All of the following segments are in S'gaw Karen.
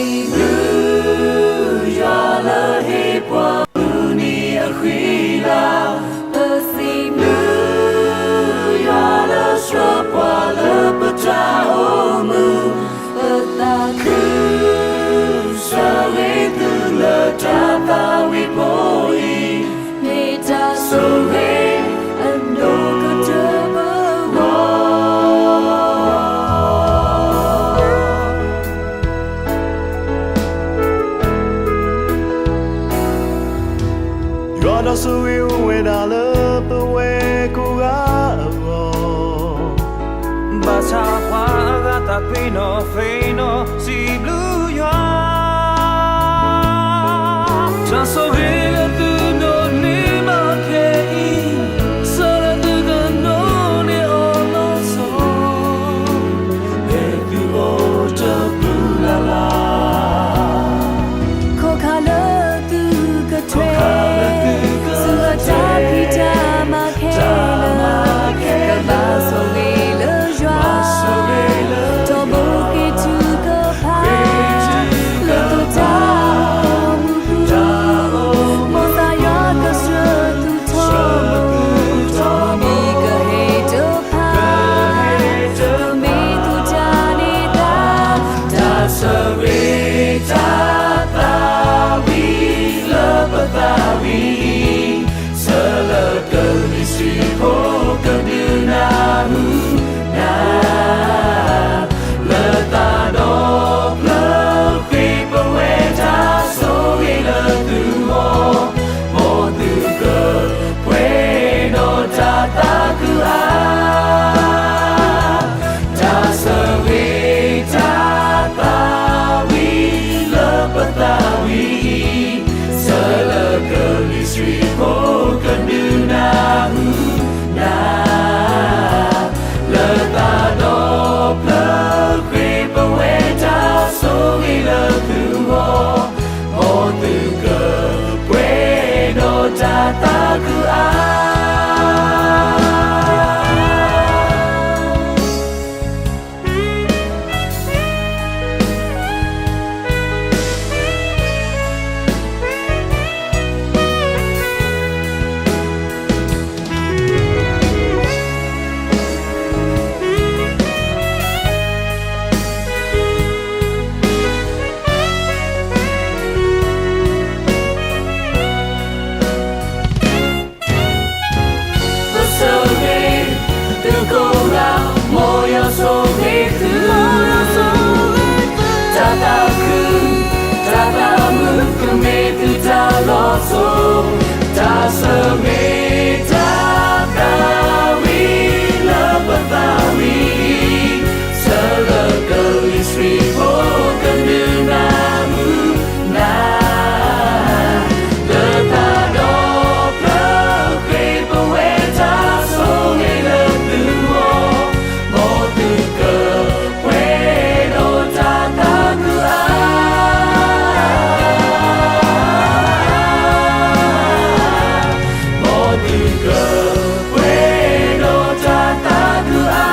စံးဘျုးယွၤလၢဟ့ၣ်ပှၤမုၢ်နံၤအဃံလၤ, ပစံးဘျုးယွၤလၢဆှၢပှၤလၢပတၢ်အိၣ်မူ, ပသးခု ဆိၣ်ဂ့ၤသုလၢတၢ်သးဝံၣ်ဖိအံၤ, မ့ၢ်တၢ်ဆိၣ်ဂ့ၤအဒိၣ်ကတၢၢ်ပဂီၢ်. ယွၤဒီးဆိၣ်ဂ့ၤအိၣ်ဝဲဒၣ်လၢပဝဲကိးဂၤအဂီၢ်, ဘၣ်ဆၣ်ပှၤအဂၤသးပ့ၤနီၣ်သ့ၣ်နီၣ်စံးဘျုးယွၤ, တၢ်ဆိၣ်ဂ့ၤလၢသုနိးန့ၢ်ဘၣ်ခဲအံၤ, ဆၢလၢသုကနိးန့ၢ်အီၤလီၤဆီ, မ့ၢ်သုအိၣ်တပူၤလၢ်လၢ် ခီၣ်ခါလၢသုကထွဲ, ဆူအတၢ်ဖံးတၢ်မၤခဲလၢာ်, ကဘၣ်ဆိၣ်ဂ့ၤလၢယွၤ, ဒီးဘိးက့ၤထုကဖၣ်, လၢသုတၢ်အိၣ်မူပူၤ, မ်သးယွၤကဆှၢသုထီဘိ, မ့ၢ်ကဟဲတဖၣ်, ကမ့ၢ်သုတၢ်န့ၢ်သါ, တၢ်ဆိၣ်ဂ့ၤတၢ်သးဝံၣ်လၢပသးဝံၣ်အံၤ, ဆၢလၢကလံၤဆှံဖိကဒုးနၢ်ဟူနၤ, လၢသးဒီဖျၢၣ်ဃ့ပဝဲတၢ်ဆိၣ်ဂ့ၤလၢသုဂီၢ်, မ်သုကပှဲၤဒီးတၢ်သးခုအါ. တၢ်ဆိၣ်ဂ့ၤတၢ်သးဝံၣ်လၢပသးဝံၣ်အံၤ, ဆၢလၢကလံၤဆှံဖိကဒုးနၢ်ဟူနၤ, လၢသးဒီဖျၢၣ်ဃ့ပဝဲတၢ်ဆိၣ်ဂ့ၤလၢသုဂီၢ်, မ်သုကပှဲၤဒီးတၢ်သးခုအါ. ပဆိၣ်ဂ့ၤသုကိးဂၤ, မ်ယွၤဆိၣ်ဂ့ၤသု, တၢ်သးခု, တၢ်သးမုာ်ကမ့ၢ်သုတၢ်လီၤစိၤ, တၢ်ဆိၣ်ဂ့ၤတၢ်သးဝံၣ်လၢပသးဝံၣ်အံၤ, ဆၢလၢကလံၤဆှံဖိကဒုးနၢ်ဟူနၤ, လၢသးဒီဖျၢၣ်ဃ့ပဝဲတၢ်ဆိၣ်ဂ့ၤလၢသုဂီၢ်, မ်သုကပှဲၤဒီးတၢ်သးခုအါ, မ်သုကပှဲၤဒီးတၢ်သးခုအါ.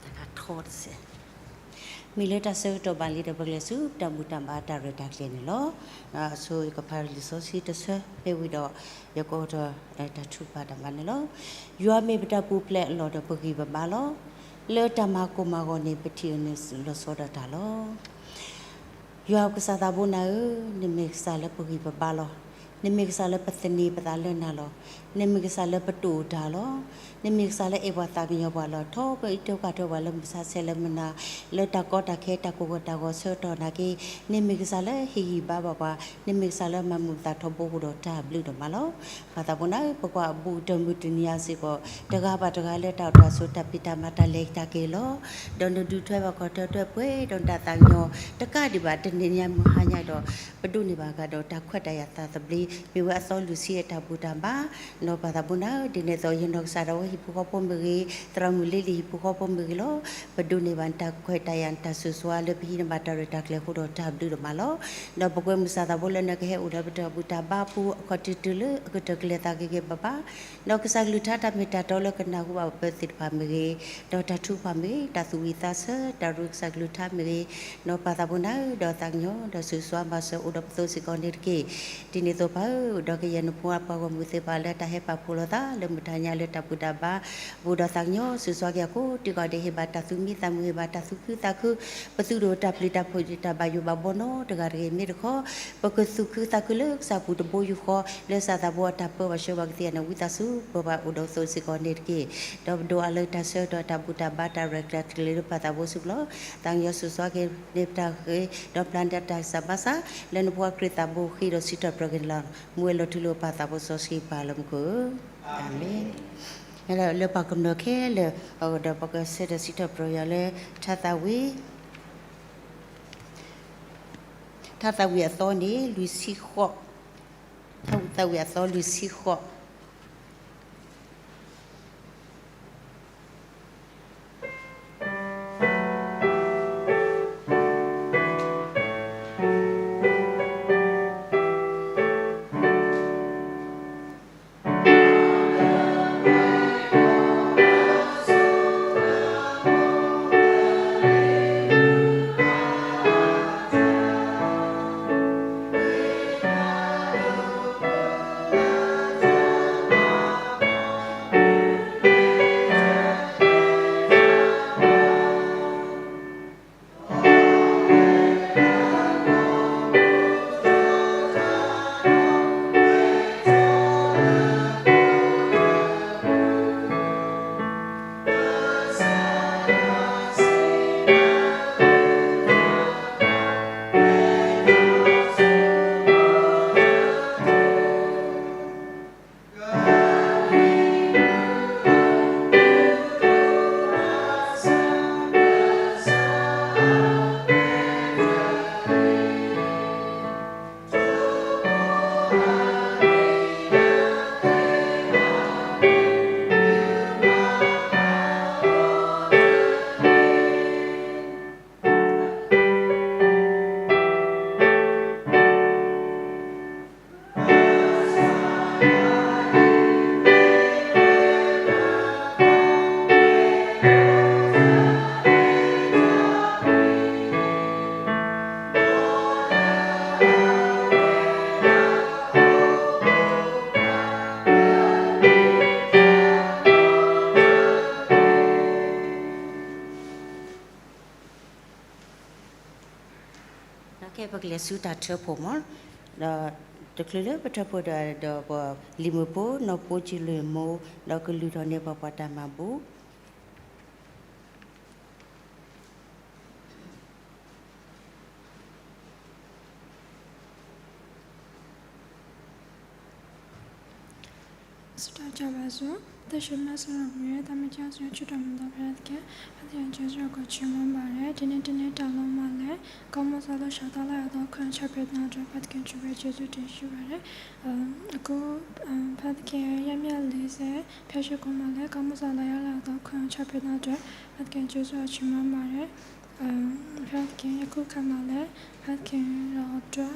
တၢ်ကထီတစဲး, မ့ၢ်လၢတၢ်ဆၢကတီၢ်ဘၣ်လံဒီး ပကလဲၤဆူတၢ်ဘူၣ်တၢ်ဘါတၢ်ရဲၣ်တၢ်ကျဲၤန့ၣ်လီၤ. အဆိယကဖးလံာ်စီဆှံတဆၢဖဲဝံၤဒီး ယကအိးထီၣ်တၢ်ထုကဖၣ်တၢ်ဘါန့ၣ်လီၤ. ယွၤမ့ၢ်ပတၢ်ပူၤဖျဲးအလီၢ်ဒီးပဂံၢ်ပဘါလီၤ. လၢတၢ်မၤကိၢ်မၤဂီၤန့ၣ် ပထံၣ်အီၤန့ၣ်လီၤဆီဒၣ်တၢ်လီၤ. ယွၤကစၢ်သးဘိနၤဧၢ, နမ့ၢ်ကစၢ်လၢပဂံၢ်ပဘါလီၤ. နမ့ၢ်ကစၢ်လၢပသန့ၤပသးလၢနၤလီၤ. နမ့ၢ်ကစၢ်လၢပတိၢ်တၢ်လီၤ. နမ့ၢ်ကစၢ်လၢအဲၣ်ပှၤသးကညီၤပှၤလီၤ. ထီၣ်ပှဲၤအံးထွဲကွၢ်ထွဲပှၤလၢမုၢ်ဆါဆဲးလၢမုၢ်နၤ, လၢတၢ်ကီတၢ်ခဲတၢ်ကိၢ်ဂီၤတၢ်ဂီၤဆၢကတီၢ်နာ်က့, နမ့ၢ်ကစၢ်လၢဟ့ၣ်ဂံၢ်ဘါဘၣ်ပှၤ, နမ့ၢ်ကစၢ်လၢမၤမုာ်သးထီဘိဃုာ်ဒီးတၢ်ဘျုးဒိၣ်မးလီၤ. ပၢ်သးဘိနၤဧၢ, ပကွၢ်အဘူးကတၢၢ်မုၢ်တနံၤအံၤစ့ၢ်ကီး, တဂၤဘၣ်တဂၤလၢတၢ်အိၣ်တၢ်ဆိး တၢ်ဖံးတၢ်မၤတၢ်လဲၤတၢ်က့ၤလီၤ. ဒီးနဒုးထွဲဘၣ်ခီၣ်ထၢထွဲပှဲၤဒီးနတၢ်သးကညီၤ တကးဒံးဘၣ် တနံၤညါမုၢ်ဟါညါဒီး ပဒိးန့ၢ်ဘၣ်ကဒီးတၢ်ခွဲးတၢ်ယာ်သးသဘျ့ မ့ၢ်ဝဲအသီလွံၢ်ဆံအတၢ်ဘူၣ်တၢ်ဘါ, ဒီးပၢ်သးဘိနၤဧၢ, ဒ်န့ၣ်အသိး ယနီၢ်ကစၢ်ဒၣ်ဝဲဟံၣ်ဖိဃီဖိမ့ၢ်ဂ့ၤ, သရၣ်မုၣ်လ့လံဟံၣ်ဖိဃီဖိမ့ၢ်ဂ့ၤလီၤ. ပဒိးန့ၢ်ဘၣ်နတၢ်ခွဲးတၢ်ယာ် နတၢ်ဆိၣ်ဂ့ၤဆိၣ်ဝါလၢပဟံးန့ၢ်ဘၣ်တၢ်ရဲၣ်တၢ်ကျဲၤအဃိဒီး တၢ်ဘျုးဒိၣ်မးလီၤ. ဒီးပကွဲမုၢ်ဆၣ်သးဘိလၢနကဟဲအိၣ်ဒီးပတၢ်ဘူၣ်တၢ်ဘါအပူၤ အခီၣ်ထံးတုၤလၢအကတၢၢ်ကလဲၤသးဂ့ၤဂ့ၤဘၣ်ဘၣ်, ဒီးကစၢ်ကလုၢ်ကထါတၢ်မ့ၢ်တၢ်တီလၢကနၢ်ဟူဘၣ်ပသ့ၣ်တဖၣ်မ့ၢ်ဂ့ၤ, ဒီးတၢ်ထုကဖၣ်မ့ၢ်ဂ့ၤ, တၢ်သူၣ်ဝံၣ်သးဆၢ တၢ်ရ့ကစၢ်ကလုၢ်ကထါမ့ၢ်ဂ့ၤ, ဒီးပၢ်သးဘိနၤဧၢ, ဒီးသးကညီၤ ဒီးဆိၣ်ဂ့ၤဆိၣ်ဝါမၤစၢၤအိၣ်ဒီးပသိးစ့ၢ်ကီးန့ၣ်တက့ၢ်. ဒ်န့ၣ်အသိးပၢ်ဧၢ, ဒီးကယဲၢ်နဖိအပှၤဂီၢ်မုၢ်သ့ၣ်တဖၣ်လၢတၢ်ဟဲပာ်ဖှိၣ်လိာ်သးလၢမုၢ်တနံၤညါလၢတၢ်ဘူၣ်တၢ်ဘါအပူၤဒီး သးကညီၤဆိၣ်ဂ့ၤဆိၣ်ဝါက့ၤအဃိ တံၤကီၢ်ဒဲး ဟ့ၣ်ဘၣ်တၢ်သူၣ်မံသးမုာ် ဟ့ၣ်ဘၣ်တၢ်သူၣ်ခုသးခု, ပသူၣ်ဒိၣ်တၢ်ပျံၤတၢ်ဖုး တၢ်ဘၣ်ယိၣ်ဘၣ်ဘှီနီတဂၤတဂ့ၤ. မ့ၢ်တခီ ပကသူၣ်ခုသးခုလၢကစၢ်ပူၤတဘိယူၢ်ဃီ လၢကစၢ်သးဘိအတၢ်ပၢဘၣ်ဆှၢဘၣ်ကသ့အနံၤ ဝံသးစူၤ ပၢဘၣ်အိၣ်ဒီးပသိးစ့ၢ်ကီးန့ၣ်တက့ၢ်. ဒီးပဒိးအါလၢတၢ်ဆၢကတီၢ်တၢ်ဘူၣ်တၢ်ဘါတၢ်ရဲၣ်ကျဲၤတကလုာ်လၢပၢ်သးဘိစုပူၤလီၤ. သးကညီၤဆိၣ်ဂ့ၤဆိၣ်ဝါက့ၤန့ၣ်ပတၢ်ဂ့ၤ, ဒီးပျၢ်န့ၢ်တၢ်ကစၢ်ဘါစၢ် လၢနဖိအကြၢးသးဘိဃ့ဒီးစံးထီၣ်ပတြၢၤက့ၤန့ၣ်လီၤ. မူဝဲလီၤထူလၢပၢ်သးဘိစီဆှံပၢ်လၢမူခိၣ်ဧၢ, အၤမ့ၣ်. လၢပှၤကမျၢၢ်ခဲလၢာ်အဂီၢ်ဒီး ပကဆၢထၢၣ်စံးထီၣ်ပတြၢၤယွၤလၢ ထါသးဝံၣ်, ထါသးဝံၣ်အသီန့ၣ် လွံၢ်ဆံဃိး, ထါသးဝံၣ်အသီလွံၢ်ဆံဃိး. ပကလဲၤဆူတၢ်ထၢဖှိၣ်မး, ဒီးတချုးလၢပထၢဖှိၣ်ဒီး ဒီးပလံာ်မုာ်ဖိ နီၢ်ဖိကၠံလွံၢ်မိၢ်, ဒီးကလုၢ်ထီၣ်န့ၢ်ပှၤပှၤတၢ်မၤဘူၣ် စံးထီၣ်ပတြၢၤဘၣ်စ့ၢ်, အသက်ရှင်မြတ်စွာဘုရား, သးမ့ၢ်ကျမ်းစံး ချစ်တော်မူသောဘုရားသခင်, ဖျားသခင်ယေရှုကိုချီးမွမ်းပါတယ်. ဒီနေ့တနေ့တာလုံးမှာလည်း ကောင်းမွန်စွာလှုပ်ရှားသွားလာရသောခွင့်ချပေးတဲ့အတွက် ဖျားသခင်ကိုပဲကျေးဇူးတင်ရှိပါတယ်။ အခုဖျားသခင်ရဲ့မျက်လေးဆယ်ဖျားရှိကုန်းမှာလည်း ကောင်းမွန်စွာလာရောက်လာသောခွင့်ချပေးတဲ့အတွက် ဖျားသခင်ကျေးဇူးတော်ချီးမွမ်းပါတယ်။ ဖျားသခင်ယခုခါမှာလည်း ဖျားသခင်တော်အတွက်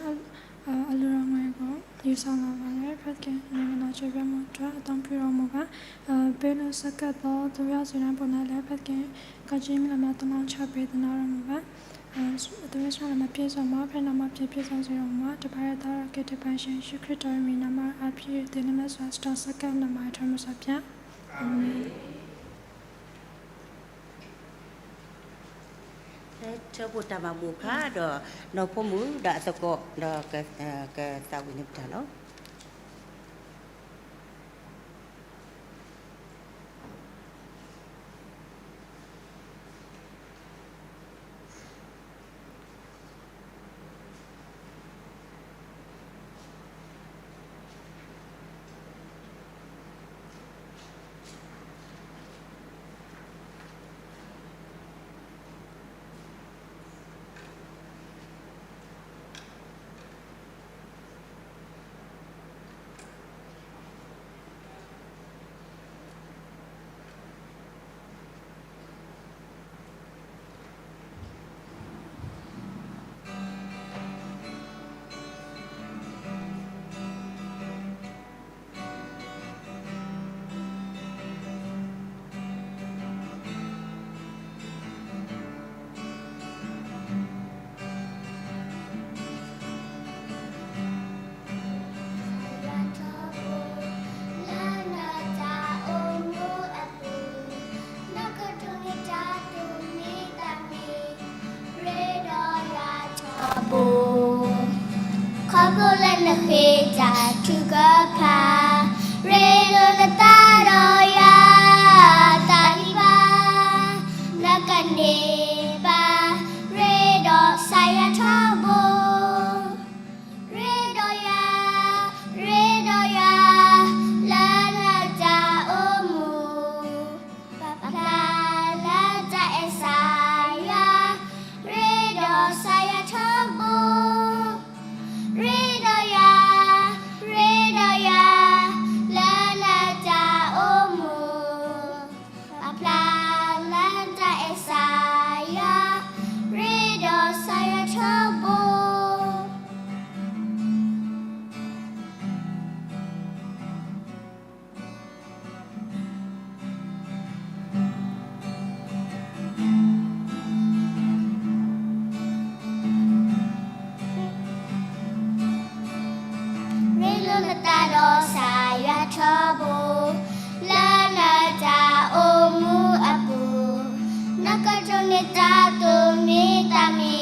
အလှူတော်ငွေကိုယူဆောင်လာပါတယ်။ ဖျားသခင်နိုင်ငံတော်ကျယ်ပြန့်မှုအတွက်အသုံးပြုတော်မူပါ။ ပေးလို့ဆက်ကပ်သောသူများစီတိုင်းပေါ်၌လည်း ဖျားသခင်ကောင်းချီးမင်္ဂလာများသွန်လောင်းချပေးသနားတော်မူပါ။ သူများစီတိုင်းမှာပြည့်စုံပါ။ ဖျားနာမပြည့်ပြည့်စုံစေတော်မူပါ။ တပါးရဲ့သားတော်ကယ်တင်ပါရှင်ယေရှုခရစ်တော်ရဲ့မင်္ဂလာအားဖြင့်သင်နှင့်မက်စွာစတောင်းဆက်ကပ်နမအားထမစွာဖြင့်။ အာမင်။ ထၢဖှိၣ်တၢ်မၤဘူၣ်အခါဒီး နီၢ်ဖိမုၣ်ဒီးအသကိးဒီးကသးဝံၣ်န့ၢ်ပတၢ်လီၤ. နဃ့တၢ်ထုကဖၣ်, ရ့လိာ်နသးဒီးယွၤ, တၢ်ဂံၢ်ဘါ, နကန့ၢ်ဘၣ်, ရ့ဒီးကစၢ်ယွၤထီဘိ, ရ့ဒီးယွၤ, ရ့ဒီးယွၤ, လၢနတၢ်အိၣ်မူ ပာ်ဖျါလၢတၢ်အဲၣ်ကစၢ်ယွၤ, ရ့ဒီးကစၢ်ယွၤထီဘိ, ရ့ဒီးယွၤ, ရ့ဒီးယွၤ, လၢနတၢ်အိၣ်မူ, ပာ်ဖျါလၢတၢ်အဲၣ်ကစၢ်ယွၤ, ရ့ဒီးကစၢ်ယွၤထီဘိ. ရ့လိာ်နသးဒီးကစၢ်ယွၤထီဘိ, လၢနတၢ်အိၣ်မူအပူၤ, နကတိၢ်န့ၢ်တၢ်တိၢ်မံသးမံ,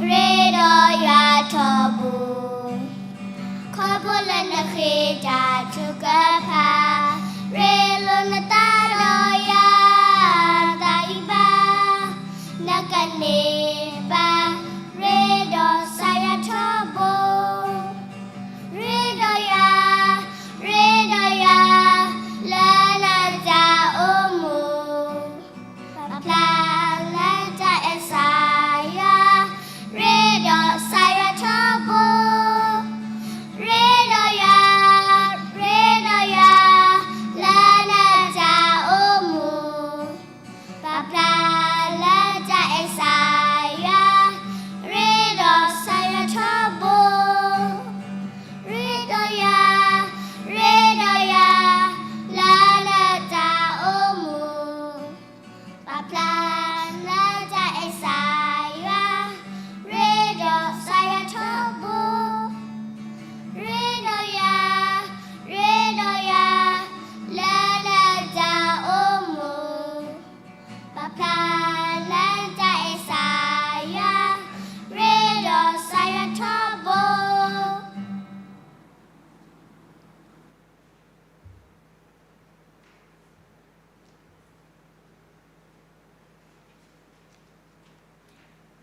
ရ့ဒီးယွၤထီဘိ. ခီဖျိလၢနဃ့တၢ်ထုကဖၣ်, ရ့လိာ်နသးဒီးယွၤ, တၢ်ဂံၢ်ဘါ, နကန့ၢ်ဘၣ်, ရ့ဒီးကစၢ်ယွၤထီဘိ, ရ့ဒီးယွၤ, ရ့ဒီးယွၤ, လၢနတၢ်အိၣ်မူ ပာ်ဖျါလၢတၢ်အဲၣ်ကစၢ်ယွၤ, ရ့ဒီးကစၢ်ယွၤထီဘိ, ရ့ဒီးယွၤ, ရ့ဒီးယွၤ, လၢနတၢ်အိၣ်မူ, ပာ်ဖျါလၢတၢ်အဲၣ်ကစၢ်ယွၤ, ရ့ဒီးကစၢ်ယွၤထီဘိ, ရ့ဒီးယွၤ, ရ့ဒီးယွၤ, လၢနတၢ်အိၣ်မူ ပာ်ဖျါလၢတၢ်အဲၣ်ကစၢ်ယွၤ, ရ့ဒီးကစၢ်ယွၤထီဘိ, ရ့ဒီးယွၤ, ရ့ဒီးယွၤ, လၢနတၢ်အိၣ်မူ, ပာ်ဖျါလၢတၢ်အဲၣ်ကစၢ်ယွၤ, ရ့ဒီးကစၢ်ယွၤထီဘိ,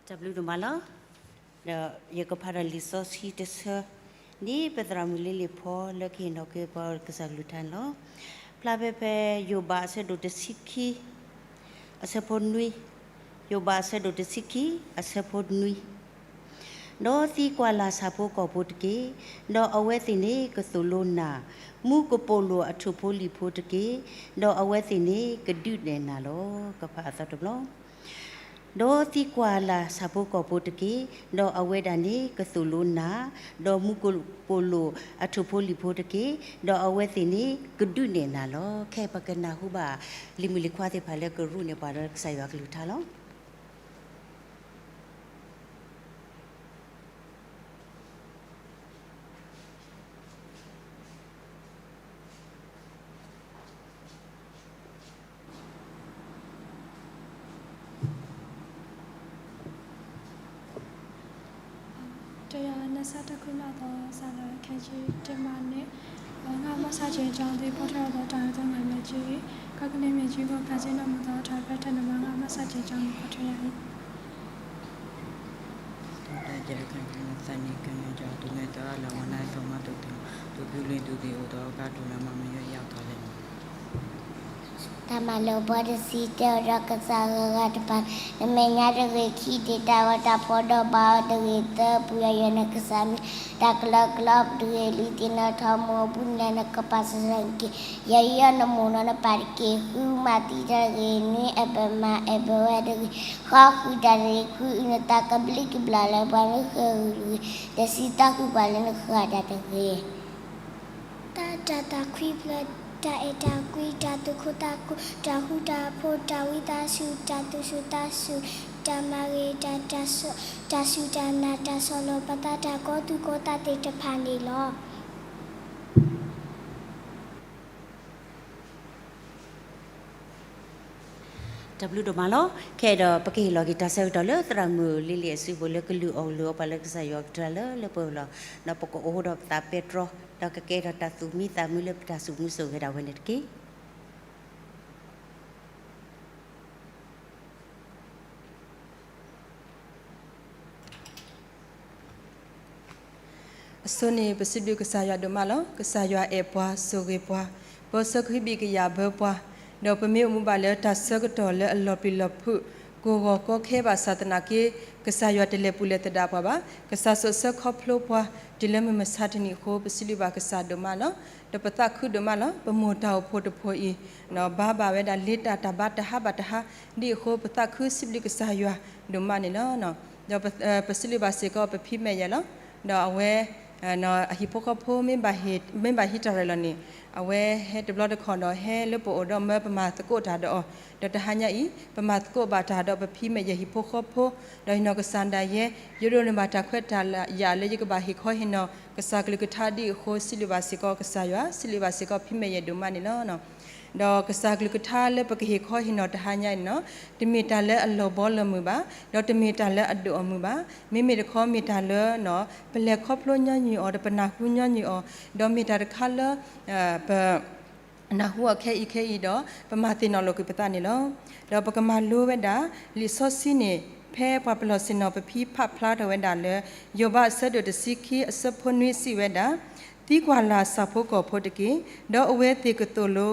တၢ်ဘျုးဒိၣ်မးလီၤ. ဒီးယကဖးဒီးလံာ်စီဆှံတဆၢန့ၣ် ပသရၣ်မုၣ်လ့လ့ၣ်ဖီလၢကဟ့ၣ်နီၤက့ၤပှၤကစၢ်ကလုၢ်ကထါန့ၣ်လီၤ. ဖျါဖဲဖဲယိၤဘးအဆၢဒိၣ်တဆံခံ အဆၢဖိနွံ, ယိၤဘးအဆၢဒိၣ်တဆံခံ အဆၢဖိနွံ, ဒီးသံကွၢ်လၢ်ဆၣ်ဖိကီၢ်ဖိတက့ၢ်, ဒီးအဝဲသ့ၣ်န့ၣ်ကသိၣ်လိနၤ, မူကပိာ်လိာ်အထိၣ်ဖိလံၣ်ဖိတက့ၢ်, ဒီးအဝဲသ့ၣ်န့ၣ်ကဒုးနဲၣ်နၤလီၤ. ကဖးအသီတဘျီ ဒီးသံကွၢ်လၢ်ဆၣ်ဖိကီၢ်ဖိတက့ၢ်, ဒီးအဝဲဒၣ်န့ၣ်ကသိၣ်လိနၤ, ဒီးမူကပိာ်လိာ်အထိၣ်ဖိလံၣ်ဖိတက့ၢ်, ဒီးအဝဲသ့ၣ်န့ၣ်ကဒုးနဲၣ်နၤလီၤ. ခဲအံၤပကနၢ်ဟူဘၣ်လံာ်မုၣ်လံာ်ခွါသ့ၣ်တဖၣ်လၢကရူၢ်န့ၢ်ပှၤဒီးကစၢ်ယွၤကလုၢ်ကထါလီၤ. တယၤနဆၢတခွံနၢ်သီစးလၢခဲကၠံတမးန့ၣ်, ဘၣ်ငါမၤစၢ်က့ၤကၠီသ့ၣ်ဖီထွဲအသီတၢ်ဂ့ၢ်သီမ့ၢ်ကၠံအံၤ, ခဲကနံၣ်မ့ၢ်ကၠံဂီၢ်ဖးစ့နီၢ်မုၢ်သီထီၣ်ဖဲတၢ်နမၤငါမၤစၢ်က့ၤကၠီန့ၣ်ဖီထွဲယၤအံၤ တၢ်မၤလၢပှၤတဆံတဲအီၤဒီးကစၢ်ဂၤဂၤတဖၣ်, တၢ်မၤလၢပှၤတဆံတဲအီၤဒီးကစၢ်ဂၤဂၤတဖၣ်, နမဲာ်ညါတဂ့ၤ, ခံဒ့ၣ်တၢ်ဂီၤတၢ်ဖီဒီးဘၣ်အီၤတဂ့ၤ, သၢပူၤယီၤယီၤနကစၢ်မံၤ, တၢ်ကလီကလီတဂ့ၤ, လံသ့ၣ်နီၣ်ထီမူအပူၤန့ၣ် နကပာ်စၢၤက့ၤ, ယီၤယီၤနမိၢ်နီၢ်နပၢ်တက့ၢ်, ဃုမၤသံတၢ်တဂ့ၤ, နွံအဲၣ်ပမၤအဲၣ်ပဝဲတဂ့ၤ, ဃီဃုာ်တၢ်တဂ့ၤ, ခုအုၣ်နသးကဘျံးကဘျၣ်လၢပှၤနဃၢၤဂုၤတဂ့ၤ, တဆံသးဃုာ်ပှၤလၢနဃၢၤတၢ်တဂ့ၤ တၢ် တၢ်သးခွံဖျၢၣ်, တၢ်အဲၣ်တၢ်ကွံ, တၢ်သူၣ်ခိၣ်သးခု, တၢ်ဃူတၢ်ဖိး, တၢ်ဝံသးစူၤ, တၢ်သူၣ်စူၤသးစူၤ, တၢ်မၤဂ့ၤ, တၢ် တၢ်စူၢ်တၢ်နာ်, တၢ်ဆီၣ်လီၤပသး, တၢ်ကီသူၣ်ကီသးသ့ၣ်တဖၣ်န့ၣ်လီၤ. တၢ်ဘျုးဒိၣ်မးလီၤ. ခဲအံၤဒီး ပကဟ့ၣ်လီၤက့ၤတၢ်ဆၢကတီၢ်လၢသရၣ်မုၣ်လ့လ့အစုပူၤလၢကလုၢ်အီၣ်ကလုၢ်အီပှၤလၢကစၢ်ယွၤကတၢၢ်လၢလၢပှဲၤပှဲၤလီၤ. ဒီးပကအိၣ်ဒီးပသးပဲတြီ, ဒီးကကဲထီၣ်တၢ်သူၣ်မံသးမုာ်လၢပတၢ်သူၣ်မံသးမုာ်ဂ့ၤဒၣ်ဝဲန့ၣ်တက့ၢ်. အဆိန့ၣ် ပစံးဘျုးကစၢ်ယွၤဒိၣ်မးလီၤ. ကစၢ်ယွၤအဲၣ်ပှၤ, ဆိၣ်ဂ့ၤပှၤ, ပၢဆှၢကဟုဘံၣ်ကယာ်ဘၢပှၤ, ဒီးပမ့ၢ်အိၣ်မူဘၣ်လၢတၢ်ဆၢကတီၢ်လၢအလီၤပျံၤလီၤဖုး ကိၢ်ဂီၤကီခဲဘၣ်ဆၣ်သနာ်က့ ကစၢ်ယွၤတလဲၤပူၤလဲၤသဒၣ်ပှၤဘၣ်. ကစၢ်စိာ်ဆှၢခီဖျိပှၤ တုၤလၢမုၢ်မဆါတနံၤအဃိ ပစံးဘျုးဘၣ်ကစၢ်ဒိၣ်မးလီၤ. ဒီးပသးခုဒိၣ်မးလီၤ. ပမိၢ်တၢ်အိၣ်ဖှိၣ်တဖှိၣ်အံၤ ဘါဘၣ်ဝဲဒၣ်လ့တၢ် တၢ်ဘါတဟါဘၣ်တဟါ, ဒ်အဃိ ပသးခုစံးဘျုးကစၢ်ယွၤဒိၣ်မးန့ၣ်လီၤ. ဒီးပစံးဘျုးဘၣ်စ့ၢ်ကီးပဖံမဲာ်ယဲလီၤ. ဒီးအဝဲ အဟံၣ်ဖိဃီဖိ မ့ၢ်ဘၣ်ဟံးတၢ်ရဲၣ်လီၤန့ၣ် အဝဲဟဲတဘျီတခီၣ်ဒီး ဟဲလၢပအိၣ်ဒီးမၢပမၤသကိးတၢ်ဒီးအီၤ, ဒီးတဟါညါအံၤ ပမၤသကိးဘၣ်တၢ်ဒီးပဖံမဲာ်ယဲဟံၣ်ဖိဃီဖိ, ဒီးဟ့ၣ်နီၤကစၢ်ဒၣ်ယဲ, ယဒိးန့ၢ်ဘၣ်တၢ်ခွဲးတၢ်ယာ်လၢယကဘၣ်ဟ့ၣ်ခီဟ့ၣ်နီၤကစၢ်ကလုၢ်ကထါဒ်အဃိ စံးဘျုးဘၣ်စ့ၢ်ကီးကစၢ်ယွၤ, စံးဘျုးဘၣ်စ့ၢ်ကီးဖံမဲာ်ယဲဒိၣ်မးန့ၣ်လီၤ. ဒီးကစၢ်ကလုၢ်ကထါလၢပကဟ့ၣ်ခီဟ့ၣ်နီၤတဟါညါအံၤန့ၣ်လီၤ, တမ့ၢ်တၢ်လၢအလီၤဘီလီၤမုၢ်ဘၣ်, ဒီးတမ့ၢ်တၢ်လၢအဒိၣ်အမုၢ်ဘၣ်, မ့မ့ၢ်တခီမ့ၢ်တၢ်လၢ ပလဲၤခီဖျိညီနုၢ်အီၤ ဒီးပနၢ်ဟူညီနုၢ်အီၤ, ဒီးမ့ၢ်တၢ်တခါလၢ ပ နၢ်ဟူအီၤခဲအံၤခဲအံၤဒီး ပမၤသ့ၣ်နီၣ်လိာ်ကွံာ်ပသးန့ၣ်လီၤ. ဒီးပကမၤလိဝဲဒၣ် လံာ်စီဆှံန့ၣ် ဖဲပှၤပလီၢ်ဆ့ၣ်နီၤပဖံဖးဖျါထီၣ်ဝဲဒၣ်လၢ ယိၤဘးအဆၢဒိၣ်တဆံခံအဆၢဖိနွံစံးဝဲဒၣ်, သံကွၢ်လၢ်ဆၣ်ဖိကီၢ်ဖိတက့ၢ်, ဒီးအဝဲသ့ၣ်ကသိၣ်လိ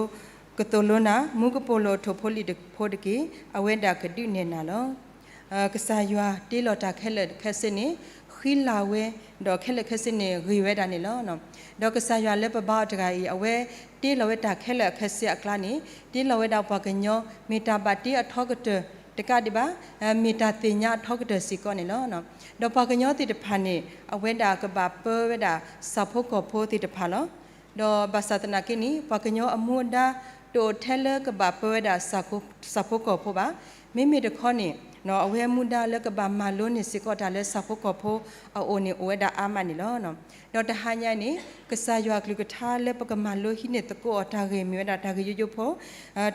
ကသိၣ်လိနၤ, မူကပိာ်လိာ်အထိၣ်ဖိလံာ်ဖိတက့ၢ်, အဝဲဒၣ်ကဒုးနဲၣ်နၤလီၤ. ကစၢ်ယွၤတ့လီၤတၢ်ခဲလၢာ်ခဲဆ့န့ၣ် ဃံလၤဝဲ, ဒီးခဲလၢာ်ခဲဆ့န့ၣ် ဂ့ၤဝဲဒၣ်န့ၣ်လီၤ. ဒီးကစၢ်ယွၤလၢပဘါအီၤတဂၤအံၤ အဝဲတ့လီၤဝဲတၢ်ခဲလၢာ်ခဲဆ့အကျါန့ၣ် တ့လီၤဝဲဒၣ်ပှၤကညီ မ့ၢ်တၢ်ဘၣ်တ့အထီကတၢၢ်တကးဒံးဘၣ်, မ့ၢ်တၢ်သ့ၣ်ညါအထီကတၢၢ်စ့ၢ်ကီးန့ၣ်လီၤ. ဒီးပှၤကညီသ့ၣ်တဖၣ်န့ၣ် အဝဲဒၣ်ကဘၣ်ပၢဝဲဒၣ်ဆၣ်ဖိကီၢ်ဖိသ့ၣ်တဖၣ်လီၤ. ဒီးဘၣ်ဆၣ်သနာ်က့န့ၣ် ပှၤကညီအမူအဒါ တအိၣ်ထဲလၢကဘၣ်ပၢဝဲဒၣ်ဆၣ်ဖိကီၢ်ဖိဘၣ်. မ့မ့ၢ်တခီန့ၣ် အဝဲမူဒါလၢကဘၣ်မၤလိန့ၢ်စ့ၢ်ကီးတၢ်လၢဆၣ်ဖိကီၢ်ဖိအအိၣ်န့ၣ် အိၣ်ဝဲဒၣ်အါမးန့ၣ်လီၤ. ဒီးတဟါညါအံၤန့ၣ် ကစၢ်ယွၤကလုၢ်ကထါလၢပကမၤလိဟံးန့ၢ်သကိးအီၤ တၢ်ဂ့ၢ်မ့ၢ်ဝဲဒၣ်တၢ်ဂ့ၢ်ယိယိဖိ,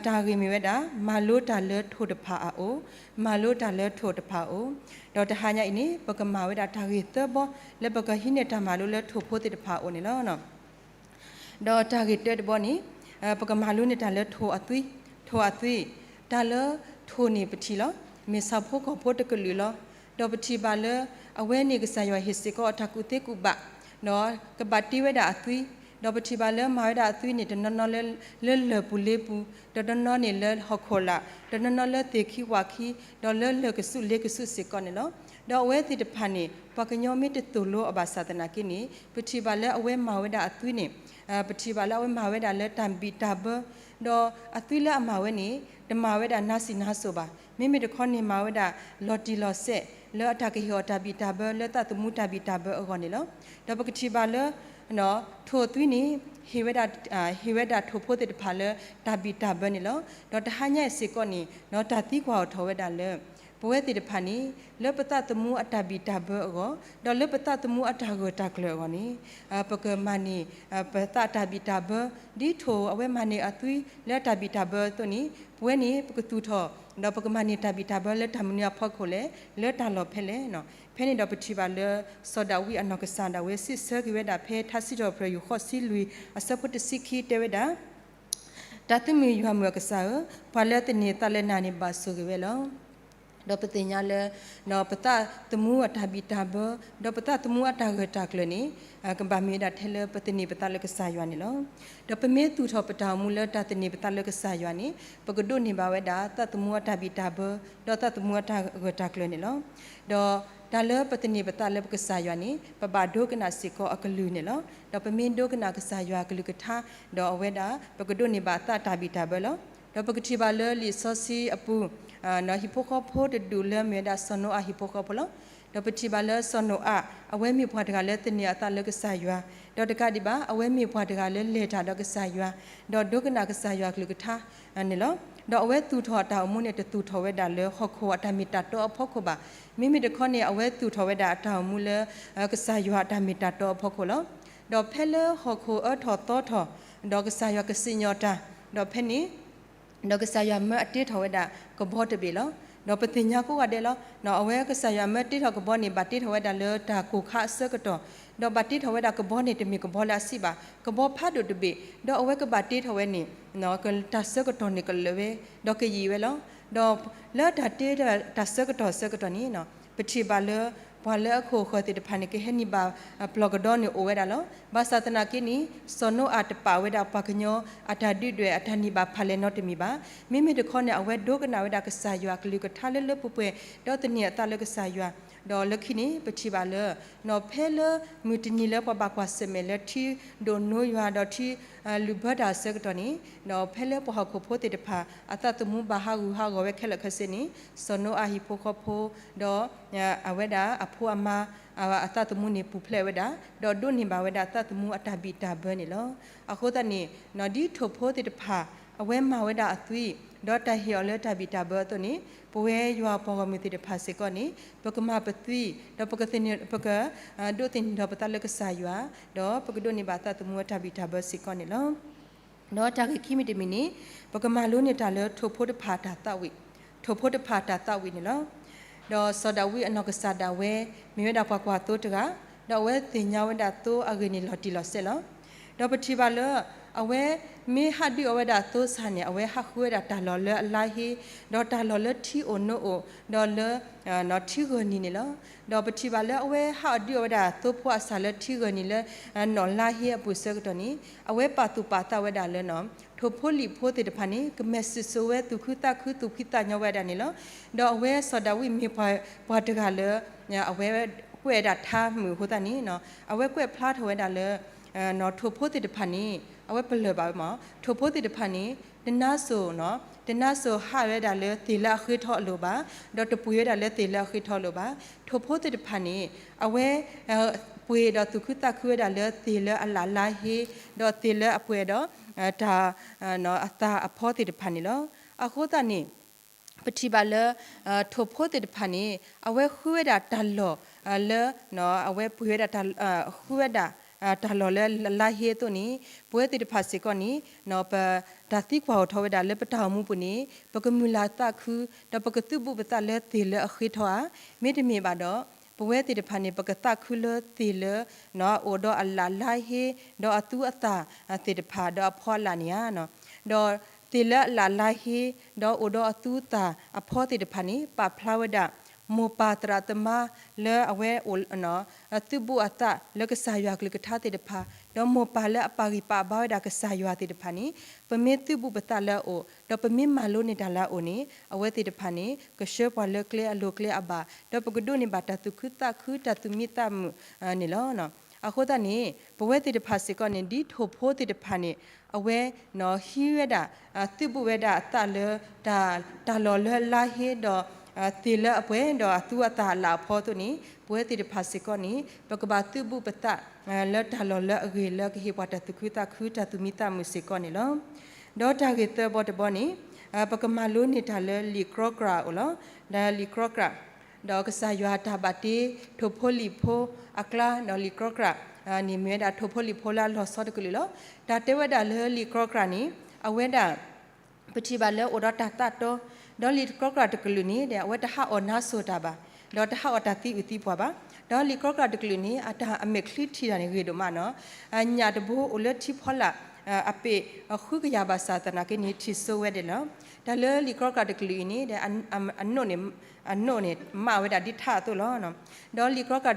တၢ်ဂ့ၢ်မ့ၢ်ဝဲဒၣ် မၤလိတၢ်လၢထိၣ်တဖၣ်အအိၣ်, မၤလိတၢ်လၢထိၣ်တဖၣ်အအိၣ်. ဒီးတဟါညါအံၤန့ၣ် ပကမၤဝဲဒၣ်တၢ်ဂ့ၢ်သၢဘီ လၢပကဟံးန့ၢ်တၢ်မၤလိလၢထိၣ်ဖိသ့ၣ်တဖၣ်အအိၣ်န့ၣ်လီၤ. ဒီးတၢ်ဂ့ၢ်တၢတဘီန့ၣ် ပကမၤလိန့ၢ်တၢ်လၢထိၣ်အသွံ, ထိၣ်အသွံ, တၢ်လၢထိၣ်န့ၣ်ပထံၣ်လီၤ, မ့ၢ်ဆၣ်ဖိကီၢ်ဖိတကလုာ်လီၤ. ဒီးပထံၣ်ဘၣ်လၢ အဝဲန့ၣ်ကစၢ်ယွၤဟ့ၣ်စ့ၢ်ကီးအတၢ်ကူၣ်သ့ကူၣ်ဘၣ်, ဒီးကဘၣ်တ့ဝဲဒၣ်အသွံ, ဒီးပထံၣ်ဘၣ်လၢမၤဝဲဒၣ်အသွံန့ၣ် တနီၤနီၤလၢ လၢလၢၢ်ပူၤလ့ပူၤ, တနီၤနီၤန့ၣ်လၢဟီၣ်ခိၣ်လာ်, တနီၤနီၤလၢသ့ၣ်ခံဝၣ်ခံ, ဒီးလၢလၢၢ်ကဆူၣ်လ့ကဆူၣ်စ့ၢ်ကီးန့ၣ်လီၤ. ဒီးအဝဲသ့ၣ်တဖၣ်န့ၣ် ပှၤကညီမ့ၢ်တသိၣ်လိအီၤဘၣ်ဆၣ်သနာ်က့န့ၣ် ပထံၣ်ဘၣ်လၢအဝဲမၤဝဲဒၣ်အသွံန့ၣ် ပထံၣ်ဘၣ်လၢအဝဲမၤဝဲဒၣ်လၢတၢ်ဘံၣ်တၢ်ဘၢ, ဒီးအသွံလၢအမၤဝဲန့ၣ် တမၤဝဲဒၣ်နါစံၣ်နါစိၤဘၣ်. မ့မ့ၢ်တခီန့ၣ်မၤဝဲဒၣ်လီၤတံၢ်လီၤဆဲး လၢအတၢ်ကဟ့ၣ်အီၤတၢ်ဘံၣ်တၢ်ဘၢ လၢသးသမူတၢ်ဘံၣ်တၢ်ဘၢအဂီၢ်န့ၣ်လီၤ. ဒီးပကထံၣ်ဘၣ်လၢ ထိၣ်သွံန့ၣ် ဟ့ၣ်ဝဲဒၣ် ဟ့ၣ်ဝဲဒၣ်ထိၣ်ဖိသ့ၣ်တဖၣ်လၢတၢ်ဘံၣ်တၢ်ဘၢန့ၣ်လီၤ. ဒီးတဟါညါအံၤစ့ၢ်ကီးန့ၣ် တၢ်သံကွၢ်အီၤထီၣ်ဝဲဒၣ်လၢ ပဝဲသ့ၣ်တဖၣ်န့ၣ် လၢပသးသမူအတၢ်ဘံၣ်တၢ်ဘၢအဂီၢ် ဒီးလၢပသးသမူအတၢ်ဂၢၢ်တၢ်ကျၢၤအဂီၢ်န့ၣ် ပကမၤန့ၢ် ပသးတၢ်ဘံၣ်တၢ်ဘၢ ဒ်ထိၣ်အဝဲမၤန့ၢ်အသွံလၢတၢ်ဘံၣ်တၢ်ဘၢအသိးန့ၣ် ပဝဲန့ၣ် ပကသူၣ်ထီၣ် ဒီးပကမၤန့ၢ်တၢ်ဘံၣ်တၢ်ဘၢလၢတၢ်မနုၤအဖီခိၣ်လဲၣ်, လၢတၢ်လီၢ်ဖဲလဲၣ်. ဖဲန့ၣ်ဒီးပထံၣ်ဘၣ်လၢ စီၤဒၤဝံးအနီၢ်ကစၢ်ဒၣ်ဝဲစံးဆၢက့ၤဝဲဒၣ်ဖဲထါစံးထီၣ်ပတြၢၤ ယူၢ်ဃီၣ်ဆံလွံၢ် အဆၢဖိတဆံခံတဲဝဲဒၣ် တၢ်သးမုာ်ယွၤမုာ်အကစၢ်ဧၢ, ပှၤလၢသန့ၤသးလၢနၤန့ၣ်ဘၣ်ဆိၣ်ဂ့ၤဝဲလီၤ. ဒီးပသ့ၣ်ညါလၢ ပသးသမူအတၢ်ဘံၣ်တၢ်ဘၢ ဒီးပသးသမူအတၢ်ဂၢၢ်တၢ်ကျၢၤန့ၣ် ကဘၣ်မ့ၢ်ဝဲဒၣ်ထဲလၢပသန့ၤပသးလၢကစၢ်ယွၤန့ၣ်လီၤ. ဒီးပမ့ၢ်သူၣ်ထီၣ်ပတၢ်အိၣ်မူလၢတၢ်သန့ၤပသးလၢကစၢ်ယွၤန့ၣ် ပကဒိးန့ၢ်ဘၣ်ဝဲဒၣ်သးသမူအတၢ်ဘံၣ်တၢ်ဘၢ ဒီးသးသမူအတၢ်ဂၢၢ်တၢ်ကျၢၤန့ၣ်လီၤ. ဒီးတၢ်လၢပသန့ၤပသးလၢပကစၢ်ယွၤန့ၣ် ပဘၣ်ဒိကနၣ်စ့ၢ်ကီးအကလုၢ်န့ၣ်လီၤ. ဒီးပမ့ၢ်ဒိကနၣ်ကစၢ်ယွၤအကလုၢ်ကထါ ဒီးအဝဲဒၣ် ပကဒိးန့ၢ်ဘၣ်သးတၢ်ဘံၣ်တၢ်ဘၢလီၤ. ဒီးပကထံၣ်ဘၣ်လၢလံာ်စီဆှံအပူၤ ဟံၣ်ဖိဃီဖိတဒူၣ်လၢမ့ၢ်ဝဲဒၣ်စီၤနိအၤဟံၣ်ဖိဃီဖိလီၤ. ဒီးပထံၣ်ဘၣ်လၢစီၤနိအၤ အဝဲမ့ၢ်ပှၤတဂၤလၢသန့ၤအသးလၢကစၢ်ယွၤ, ဒီးတကးဒံးဘၣ် အဝဲမ့ၢ်ပှၤတဂၤလၢလဲၤတၢ်ဒီးကစၢ်ယွၤ, ဒီးဒိကနၣ်ကစၢ်ယွၤအကလုၢ်ကထါန့ၣ်လီၤ. ဒီးအဝဲသူၣ်ထီၣ်အတၢ်အိၣ်မူန့ၣ် တသူၣ်ထီၣ်ဝဲဒၣ်လၢဟီၣ်ခိၣ်အတၢ်မ့ၢ်တၢ်တီအဖီခိၣ်ဘၣ်. မ့မ့ၢ်တခီန့ၣ် အဝဲသူၣ်ထီၣ်ဝဲဒၣ်အတၢ်အိၣ်မူလၢ ကစၢ်ယွၤအတၢ်မ့ၢ်တၢ်တီအဖီခိၣ်လီၤ. ဒီးဖဲလၢဟီၣ်ခိၣ်အၢထီၣ်သီထီၣ်, ဒီးကစၢ်ယွၤကစံၣ်ညီၣ်တၢ်, ဒီးဖဲန့ၣ် ဒီးကစၢ်ယွၤမၢအတ့ထီၣ်ဝဲဒၣ်ကဘီတဘ့ၣ်လီၤ. ဒီးပသ့ၣ်ညါကိးဂၤဒဲးလီၤ. အဝဲကစၢ်ယွၤမၢတ့ထီၣ်ကဘီန့ၣ် ဘၣ်တ့ထီၣ်ဝဲဒၣ်လၢတၢ်ကိၢ်ခါအဆၢကတီၢ်, ဒီးဘၣ်တ့ထီၣ်ဝဲဒၣ်ကဘီန့ၣ် တမ့ၢ်ကဘီလၢအဆံးဘၣ်, ကဘီဖးဒိၣ်တဘ့ၣ်, ဒီးအဝဲကဘၣ်တ့ထီၣ်ဝဲန့ၣ် တၢ်ဆၢကတီၢ်န့ၣ်ကလၢာ်ဝဲ, ဒီးကယံာ်ဝဲလီၤ. ဒီးလၢတၢ်တ့တၢ်ဆၢကတီၢ်ဆၢကတီၢ်န့ၣ် ပထံၣ်ဘၣ်လၢ ပှၤလၢအခိၣ်အဃၢၤသ့ၣ်တဖၣ်န့ၣ် ကဟဲနံၤဘၣ်ပျီၢ်ကဒီန့ၣ်အိၣ်ဝဲဒၣ်လီၤ. ဘၣ်ဆၣ်သနာ်က့န့ၣ် စီၤနိအၤတပာ်ဝဲဒၣ်ပှၤကညီ အတၢ်ဒုၣ်ဒွဲၣ်အတၢ်နံၤဘၣ်ဖးလဲၢ်နီတမံၤဘၣ်. မ့မ့ၢ်တခီန့ၣ် အဝဲဒိကနၣ်ဝဲဒၣ်ကစၢ်ယွၤအကလုၢ်ကထါလၢလၢပှဲၤပှဲၤ ဒီးသန့ၤအသးလၢကစၢ်ယွၤ, ဒီးလၢခံန့ၣ် ပထံၣ်ဘၣ်လၢ ဖဲလၢမုၢ်တနံၤလၢပှၤဘၣ်ကွၢ်ဆၢၣ်မဲာ်လၢထံဒိၣ်နိယွၤဒီးထံ လုၢ်ဘၢတၢ်အဆၢကတီၢ်န့ၣ်, ဒီးဖဲလၢပှၤဟီၣ်ခိၣ်ဖိသ့ၣ်တဖၣ် အသးသမူဘၣ်ဟးဂူာ်ဟးဂီၤဝဲခဲလၢာ်ခဲဆ့န့ၣ်, စီၤနိအၤဟံၣ်ဖိဃီဖိ ဒီးအဝဲဒၣ်အဖိအမါ အသးသမူန့ၣ်ပူၤဖျဲးဝဲဒၣ်, ဒီးဒိးန့ၢ်ဘၣ်ဝဲဒၣ်သးသမူအတၢ်ဘံၣ်တၢ်ဘၢန့ၣ်လီၤ. အဃိသတးန့ၣ် ဒ်ထိၣ်ဖိသ့ၣ်တဖၣ် အဝဲမၤဝဲဒၣ်အသွံၣ် ဒီးတၢ်ဟ့ၣ်အီၤလၢတၢ်ဘံၣ်တၢ်ဘၢအသိးန့ၣ်, ပဝဲယွၤပှၤဂီၢ်မုၢ်သ့ၣ်တဖၣ်စ့ၢ်ကီးန့ၣ် ပကမၤပသွံၣ် ဒီးပကသန့ၤ ပက ဒိးသန့ၤဒီးပသးလၢကစၢ်ယွၤ, ဒီးပကဒိးန့ၢ်ဘၣ်သးသမူအတၢ်ဘံၣ်တၢ်ဘၢစ့ၢ်ကီးန့ၣ်လီၤ. ဒီးတၢ်ဂ့ၢ်ခံမံၤတမံၤန့ၣ် ပကမၤလိန့ၢ်တၢ်လၢထိၣ်ဖိတဖၣ်တၢ်သးဝံၣ်, ထိၣ်ဖိတဖၣ်တၢ်သးဝံၣ်န့ၣ်လီၤ. ဒီးစီၤဒၤဝံးအနီၢ်ကစၢ်ဒၣ်ဝဲ မ့ၢ်ဝဲဒၣ်ပှၤကွၢ်သိတဂၤ, ဒီးအဝဲသ့ၣ်ညါဝဲဒၣ်သိအဂ့ၢ်န့ၣ်လီၤတံၢ်လီၤဆဲးလီၤ. ဒီးပထံၣ်ဘၣ်လၢ အဝဲမ့ၢ်ဟးဒုးအီၤဝဲဒၣ်သိစ့ၢ်န့ၣ် အဝဲဟးဃုဝဲဒၣ်တၢ်လီၢ်လၢအလါဟ့, ဒီးတၢ်လီၢ်လၢထံအိၣ်နိအိၣ်, ဒီးလၢ ထံဂၢၢ်နံၤန့ၣ်လီၤ. ဒီးပထံၣ်ဘၣ်လၢအဝဲဟးအီၤဒုးအီၤဝဲဒၣ်သိဖိအစၢ်လၢထံဂၢၢ်နံၤလၢ နီၢ်လါဟ့အပူၤဆၢကတီၢ်န့ၣ် အဝဲပာ်သူၣ်ပာ်သးဝဲဒၣ်လၢ ထိၣ်ဖိလံာ်ဖိသ့ၣ်တဖၣ်န့ၣ် ကမဲာ်စံၣ်စိၤဝဲသူၣ်ခုသးခုသူၣ်ဖှံသးညီဝဲဒၣ်န့ၣ်လီၤ. ဒီးအဝဲစီၤဒၤဝံးမ့ၢ်ပှၤ ပှၤတဂၤလၢ အဝဲကွဲးဝဲဒၣ်ထါမုၢ်အဃိသတးန့ၣ် အဝဲကွဲးဖျါထီၣ်ဝဲဒၣ်လၢ ထိၣ်ဖိသ့ၣ်တဖၣ်န့ၣ် အဝဲပလၢၢ်ဘၣ်ဝဲမး ထိၣ်ဖိသ့ၣ်တဖၣ်န့ၣ် တနါစိၤ တနါစိၤဟးဝဲဒၣ်လၢသ့ၣ်လၢအဃ့ထီအလိၤဘၣ်, ဒီးတပှ့ၤဝဲဒၣ်လၢသ့ၣ်လၢအဃ့ထီအလိၤဘၣ်. ထိၣ်ဖိသ့ၣ်တဖၣ်န့ၣ် အဝဲ ပှ့ၤဒီးသူၣ်ခုသးခုဝဲဒၣ်လၢသ့ၣ်လၢအလၣ်လါဟ့, ဒီးသ့ၣ်လၢအပှဲၤဒီး တၢ် အသၣ်အဖီသ့ၣ်တဖၣ်န့ၣ်လီၤ. အဃိသတးန့ၣ် ပထံၣ်ဘၣ်လၢ ထိၣ်ဖိသ့ၣ်တဖၣ်န့ၣ် အဝဲဃုဝဲဒၣ်တၢ်လီၢ်လၢ အဝဲပှ့ၤဝဲဒၣ် ဃုဝဲဒၣ် တၢ်လီၢ်လၢလါဟ့အသိးန့ၣ် ပဝဲသ့ၣ်တဖၣ်စ့ၢ်ကီးန့ၣ် ပတၢ်သံကွၢ်အိၣ်ထီၣ်ဝဲဒၣ်လၢပတၢ်အိၣ်မူပူၤန့ၣ် ပကမုၢ်လၢ်သးခု ဒီးပကသုးဘူးပသးလၢသ့ၣ်လၢအဃ့ထီဧါ. မ့တမ့ၢ်ဘၣ်ဒီး ပဝဲသ့ၣ်တဖၣ်န့ၣ် ပကသးခုလၢသ့ၣ်လၢ အိၣ်ဒီးအလၣ်လါဟ့ ဒီးအသူအသၣ်သ့ၣ်တဖၣ် ဒီးအဖီအလၣ်န့ၣ်ဧါ. ဒီးသ့ၣ်လၢအလၣ်လါဟ့ ဒီးအိၣ်ဒီးအသူအသၣ်အဖီသ့ၣ်တဖၣ်န့ၣ် ပာ်ဖျါဝဲဒၣ် မိၢ်ပၢ်သရၣ်သမါလၢအဝဲအိၣ် သုးဘူးအသးလၢကစၢ်ယွၤကလုၢ်ကထါသ့ၣ်တဖၣ်, ဒီးမိၢ်ပၢ်လၢအပာ်ဂံၢ်ပာ်ဘါဝဲဒၣ်ကစၢ်ယွၤသ့ၣ်တဖၣ်န့ၣ် ပမ့ၢ်သုးဘူးပသးလၢအအိၣ် ဒီးပမ့ၢ်မၤလိန့ၢ်တၢ်လၢအအိၣ်န့ၣ် အဝဲသ့ၣ်တဖၣ်န့ၣ် ကဆှၢပှၤလၢကျဲအလိၤကျဲအဘၣ်, ဒီးပကဒိးန့ၢ်ဘၣ်တၢ်သူၣ်ခုသးခုတၢ်သူၣ်မံသးမုာ်န့ၣ်လီၤ. အဃိသတးန့ၣ် ပဝဲသ့ၣ်တဖၣ်စ့ၢ်ကီးန့ၣ် ဒ်ထိၣ်ဖိသ့ၣ်တဖၣ်န့ၣ် အဝဲ ဟံးဝဲဒၣ် သုးဘူးဝဲဒၣ်အသးလၢ တၢ်လီၢ်လၢအလါဟ့ဒီး သ့ၣ်လၢအပှဲၤ ဒီးအသူအသၣ်အလၣ်အဖီအသိးန့ၣ် ပဝဲသ့ၣ်တဖၣ်စ့ၢ်ကီးန့ၣ် ပကဘၣ်သုးဘူးပသး လၢတၢ်လီၢ်လၢအဂ့ၤလၢကဟ့ၣ်ပှၤတၢ်သူၣ်ခုသးခုတၢ်သူၣ်မံသးမုာ်စ့ၢ်ကီးန့ၣ်လီၤ. ဒီးတၢ်ဂ့ၢ်သၢဘီတဘီန့ၣ် ပကမၤလိန့ၢ်တၢ်လၢလံာ်ကြီကြာ်အအိၣ်လီၤ. လၢလံာ်ကြီကြာ် ဒီးကစၢ်ယွၤတၢ်ဘၣ်တ့ထိၣ်ဖိလံာ်ဖိအကျါ ဒီးလံာ်ကြီကြာ် န့ၣ်မ့ၢ်ဝဲဒၣ်ထိၣ်ဖိလံာ်ဖိလၢအလီၤဆီတကလုာ်လီၤ. တၢ်တဲဝဲဒၣ်လၢလံာ်ကြီကြာ်န့ၣ် အဝဲဒၣ် ပထံၣ်ဘၣ်လၢအိၣ်ဒီးတၢ်သးတီ, ဒီးလံာ်ကြီကြာ်တကလုာ်န့ၣ် အဝဲတဟးအီၣ်နါစိၤတၢ်ဘၣ်, ဒီးတဟးအီၣ်တၢ်သံအုးသံပှၢ်ဘၣ်. ဒီးလံာ်ကြီကြာ်တကလုာ်န့ၣ် အတၢ်အမဲာ်ချံထံၣ်တၢ်န့ၣ်ဂ့ၤဒိၣ်မးနီၤ, ညၣ်တဘိအိၣ်လၢထံဖီလာ် အပ့ၢ်ဃုကယၤဘၣ်ဆၣ်သနာ်က့န့ၣ် ထံၣ်စိဝဲဒၣ်လီၤ. တၢ်လၢလံာ်ကြီကြာ်တကလုာ်အံၤန့ၣ် အနိၣ်န့ၣ် အနိၣ်န့ၣ် မးဝဲဒၣ်ဒ်ထးအသိးလီၤ. ဒီးလံာ်ကြီကြာ်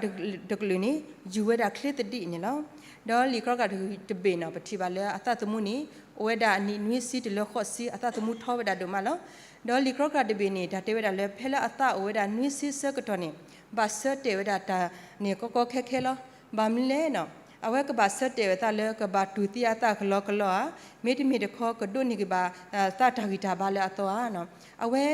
တကလုာ်န့ၣ် ယူၤဝဲဒၣ်ချ့သဒံးန့ၣ်လီၤ. ဒီးလံာ်ကြီကြာ်တဘ့ၣ်န့ၣ် ပထံၣ်ဘၣ်လၢအသးသမူန့ၣ် အိၣ်ဝဲဒၣ်အနံၣ်နွံဆံတုၤလၢဃိးဆံ အသးသမူထီဝဲဒၣ်ဒိၣ်မးလီၤ. ဒီးလံာ်ကြီကြာ်တဘ့ၣ်န့ၣ် တၢ်တဲဝဲဒၣ်လၢဖဲလၢအသးအိၣ်ဝဲဒၣ်နွံဆံဆၢကတီၢ်န့ၣ် ဘၣ်ဆၢတဲာ်ဝဲဒၣ်တၢ်န့ၣ်ကီကီခဲခဲလီၤ. ဘၣ်မနုၤလဲၣ်န့ၣ် အဝဲကဘၣ်ဆၢတဲာ်ဝဲသးလၢကဘၣ်တူၢ်သံအသးကလီကလီဧါ, မ့တမ့ၢ်တခီ ကဒိးန့ၢ်က့ၤဘၣ်သးတၢ်ဂံၢ်တၢ်ဘါလၢအသီဧါ. အဝဲ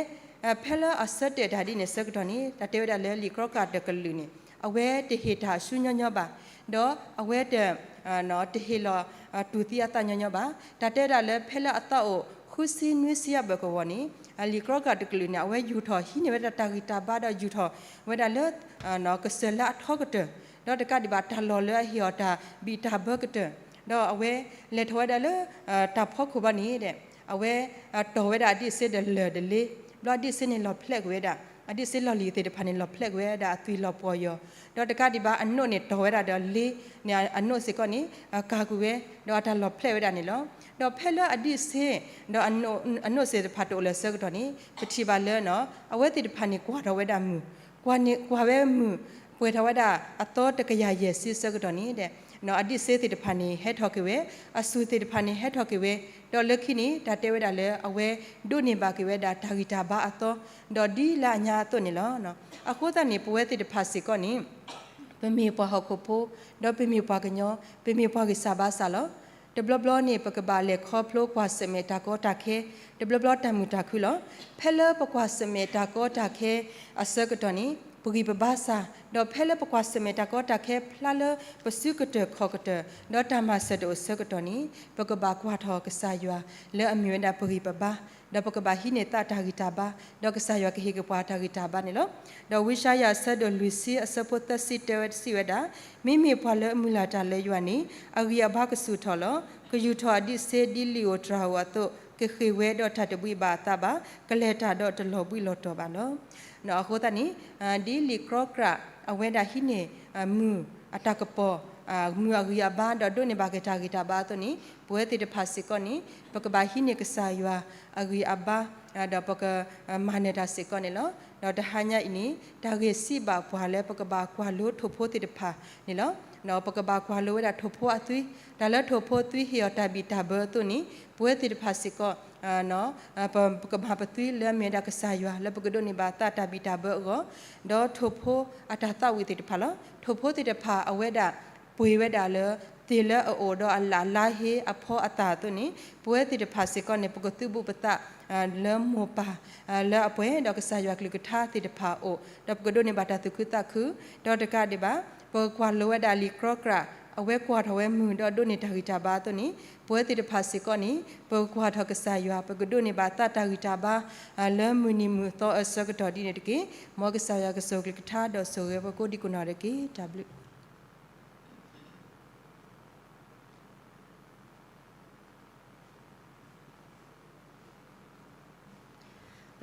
ဖဲလၢအဆၢတဲာ်တၢ်ဒ်န့ၣ်ဆၢကတီၢ်န့ၣ် တၢ်တဲဝဲဒၣ်လၢလံာ်ကြီကြာ်တကလုာ်န့ၣ် အဝဲတဟ့ၣ်တၢ်ဆူညီညီဘၣ်, ဒီးအဝဲတ တဟ့ၣ်လီၤတူၢ်သံအသးညီညီဘၣ်. တၢ်တဲဝဲဒၣ်လၢဖဲလၢအသးအိၣ်ဃုဆံနွံဆံအဘၢၣ်ကဝီၤန့ၣ် လံာ်ကြီကြာ်တကလုာ်န့ၣ် အဝဲယူၤထီၣ်ဟံးန့ၢ်ဝဲဒၣ်တၢ်ဂံၢ်တၢ်ဘါဒီးယူၤထီၣ်ဝဲဒၣ်လၢ ကစၢၢ်လၢအထီကတၢၢ်, ဒီးတကးဒံးဘၣ်တၢ်လီၢ်လၢအဟ့ၣ်အီၤတၢ်ဘံၣ်တၢ်ဘၢကတၢၢ်, ဒီးအဝဲလဲၤထီၣ်ဝဲဒၣ်လၢ တၢ်ဖီခိၣ်ဘီန့ၣ်ဒီး အဝဲတီၢ်ဝဲဒၣ်အဒံၣ်စ့ဒီးလၢၢ်ဒီးလ့, ဘျီအဒံၣ်စ့န့ၣ်လီၤဖျဲးကွံာ်ဝဲဒၣ်, အဒံၣ်စ့လီၢ်လံၤသ့ၣ်တဖၣ်န့ၣ်လီၤဖျဲးကွံာ်ဝဲဒၣ်အသွံၣ်လီၤပှီၢ်ယီၤ, ဒီးတကးဒံးဘၣ်အနိၣ်န့ၣ် တီၢ်ဝဲဒၣ်ဒီးလ့န့ၣ် အနိၣ်စ့ၢ်ကီးန့ၣ် ကၤကွံာ်ဝဲ, ဒီးအတၢ်လီၤဖျဲးဝဲဒၣ်န့ၣ်လီၤ. ဒီးဖဲလၢအဒံၣ်စ့ ဒီးအနိၣ်စ့ၢ်တဖၣ်တအိၣ်လၢၤအဆၢကတီၢ်န့ၣ် ပထံၣ်ဘၣ်လၢ အဝဲသ့ၣ်တဖၣ်န့ၣ် ကွၢ်ထီၣ်ဝဲဒၣ်မုၢ်, ကွၢ်န့ၣ်ကွၢ်ဝဲမုၢ်, ပှဲၤထီၣ်ဝဲဒၣ်အသီတကယၤယဲၢ်ဆံအဆၢကတီၢ်န့ၣ်ဒီး အဒံၣ်စ့သ့ၣ်တဖၣ်န့ၣ် ဟဲထီၣ်က့ၤဝဲ, အစူၢ်သ့ၣ်တဖၣ်န့ၣ် ဟဲထီၣ်က့ၤဝဲ, ဒီးလၢခံန့ၣ် တၢ်တဲဝဲဒၣ်လၢအဝဲဒိးန့ၢ်ဘၣ်က့ၤဝဲဒၣ်တၢ်ဂံၢ်တၢ်ဘါအသီ, ဒီးဒ်လၢအညါအသိးန့ၣ်လီၤ. အဃိသတးန့ၣ် ပဝဲသ့ၣ်တဖၣ်စ့ၢ်ကီးန့ၣ် ပမ့ၢ်ပှၤဟီၣ်ခိၣ်ဖိ, ဒီးပမ့ၢ်ပှၤကညီ, ပမ့ၢ်ပှၤဂံၢ်စၢ်ဘါစၢ်လီၤ. တဘျီဘျီန့ၣ် ပကဘၣ်လဲၤခီဖျိကွၢ်ဆၢၣ်မဲာ်တၢ်ကီတၢ်ခဲ, တဘျီဘျီတၢ်မုာ်တၢ်ခုလီၤ. ဖဲလၢပကွၢ်ဆၢၣ်မဲာ်တၢ်ကီတၢ်ခဲအဆၢကတီၢ်န့ၣ် ပဂံၢ်ပဘါစၢ်, ဒီးဖဲလၢပကွၢ်ဆၢၣ်မဲာ်တၢ်ကီတၢ်ခဲဖျါလၢပစုကတၢၢ်ခီၣ်ကတၢၢ်, ဒီးတၢ်မၤစၢၤတအိၣ်အဆၢကတီၢ်န့ၣ် ပကဘၣ်ကွၢ်ထီၣ်ကစၢ်ယွၤလၢအမ့ၢ်ဝဲဒၣ်ပဂံၢ်ပဘါ, ဒီးပကဘၣ်ဟံးန့ၢ်သးတၢ်ဂံၢ်တၢ်ဘါ, ဒီးကစၢ်ယွၤကဟ့ၣ်က့ၤပှၤတၢ်ဂံၢ်တၢ်ဘါန့ၣ်လီၤ. ဒီးဝံယၡါယၤအဆၢဒိၣ်လွံၢ်ဆံအဆၢဖိသၢဆံတဲဝဲစံးဝဲဒၣ်, မ့မ့ၢ်ပှၤလၢအမုၢ်လၢ်တၢ်လၢယွၤန့ၣ် အဂံၢ်အဘါကဆူၣ်ထီၣ်လီၤ. ကယူာ်ထီၣ်အဒံၣ်စ့ဒ်လံာ်ဧိၤတြၤဧိၤအသိး, ကဃ့ၢ်ဝဲဒီးတၢ်တဘှံးဘၣ်အသးဘၣ်, ကလဲၤတၢ်ဒီးတလီၤဘှံးလီၤတီၤဘၣ်လီၤ. အဃိသတးန့ၣ် ဒ်လံာ်ကြီကြၢ်အဝဲဒၣ်ဟံးန့ၢ် မုၢ်အတၢ်ကပီၤ, မုၢ်အဂံၢ်အဘါ ဒီးဒိးန့ၢ်ဘၣ်က့ၤတၢ်ဂံၢ်တၢ်ဘါအသိးန့ၣ် ပဝဲသ့ၣ်တဖၣ်စ့ၢ်ကီးန့ၣ် ပကဘၣ်ဟံးန့ၢ်ကစၢ်ယွၤအဂံၢ်အဘါ, ဒီးပကမၤနၢၤတၢ်စ့ၢ်ကီးန့ၣ်လီၤ. ဒီးတဟါညါအံၤန့ၣ် တၢ်ဂ့ၢ်စံးဘၣ်ပှၤလၢပကဘၣ်ကွၢ်လိထိၣ်ဖိသ့ၣ်တဖၣ်န့ၣ်လီၤ. ဒီးပကဘၣ်ကွၢ်လိဝဲဒၣ်ထိၣ်ဖိအသွံ, တၢ်လၢထိၣ်ဖိသွံဟ့ၣ်အီၤတၢ်ဘံၣ်တၢ်ဘၢအသိးန့ၣ် ပဝဲသ့ၣ်တဖၣ်စ့ၢ်ကီး ပကမၤပသွံလၢအမ့ၢ်ဝဲဒၣ်ကစၢ်ယွၤ လၢပကဒိးန့ၢ်ဘၣ်သးတၢ်ဘံၣ်တၢ်ဘၢအဂီၢ်, ဒီးထိၣ်ဖိအတၢ်သးဝံၣ်သ့ၣ်တဖၣ်လီၤ. ထိၣ်ဖိသ့ၣ်တဖၣ်အဝဲဒၣ်ပှ့ၤဝဲဒၣ်လၢ သ့ၣ်လၢအအိၣ်ဒီးအလၣ်လါဟ့အဖီအသၣ်အသိးန့ၣ် ပဝဲသ့ၣ်တဖၣ်စ့ၢ်ကီးန့ၣ် ပကသုးဘူးပသး လၢမိၢ်ပၢ် လၢအပှဲၤ ဒီးကစၢ်ယွၤကလုၢ်ကထါသ့ၣ်တဖၣ်အအိၣ် ဒီးပကဒိးန့ၢ်ဘၣ်တၢ်သူၣ်ခုသးခု, ဒီးတကးဒံးဘၣ် ပကကွၢ်လိဝဲဒၣ်လံာ်ကြီကြၢ် အဝဲကွၢ်ထီၣ်ဝဲမုၢ်ဒီးဒိးန့ၢ်တၢ်ဂံၢ်တၢ်ဘါအသိးန့ၣ် ပဝဲသ့ၣ်တဖၣ်စ့ၢ်ကီးန့ၣ် ပကကွၢ်ထီၣ်ကစၢ်ယွၤ ပကဒိးန့ၢ်ဘၣ်သးတၢ်ဂံၢ်တၢ်ဘါ လၢမုၢ်နံၤမုၢ်သီအဆၢကတီၢ်ဒ်န့ၣ်တက့ၢ်. မ်ကစၢ်ယွၤကဆိၣ်ဂ့ၤကလုၢ်ကထါဒီးဆိၣ်ဂ့ၤဝဲကိးဒံကိးနီၢ်တက့ၢ်. တၢ်ဘျုး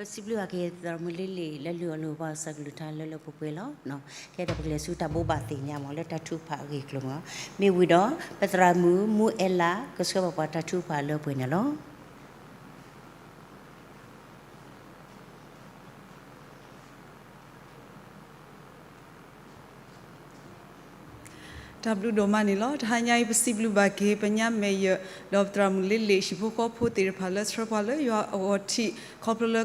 ပစံးဘျုးဘၣ်က့ၤသရၣ်မုၣ်လ့လ့ၣ်လၢလုၢ်အီၣ်လုၢ်အီပှၤကစၢ်ကလုၢ်ကထါလၢလၢပှဲၤပှဲၤလီၤ. ကဲဒီးပကလဲၤဆူတၢ်ဘိးဘၣ်သ့ၣ်ညါမး လၢတၢ်ထုကဖၣ်အဂ့ၢ်အကျိၤမး, မ့ၢ်ဝံၤဒီး ပသရၣ်မုၣ်မူအဲလး ကဆှၢပှၤတၢ်ထုကဖၣ်လၢပှဲၤန့ၣ်လီၤ. တၢ်ဘျုးဒိၣ်မးန့ၣ်လီၤ. တဟါညါအံၤ ပစံးဘျုးဘၣ်က့ၤ ပညါမဲာ်ယၢၢ် ဒီးပသရၣ်မုၣ်လ့လ့ၣ် ဟံၣ်ဖိဃီဖိသ့ၣ်တဖၣ်လၢဆှၢပှၤလၢယွၤအဂီၢ်ထံး ခီဖျိလၢ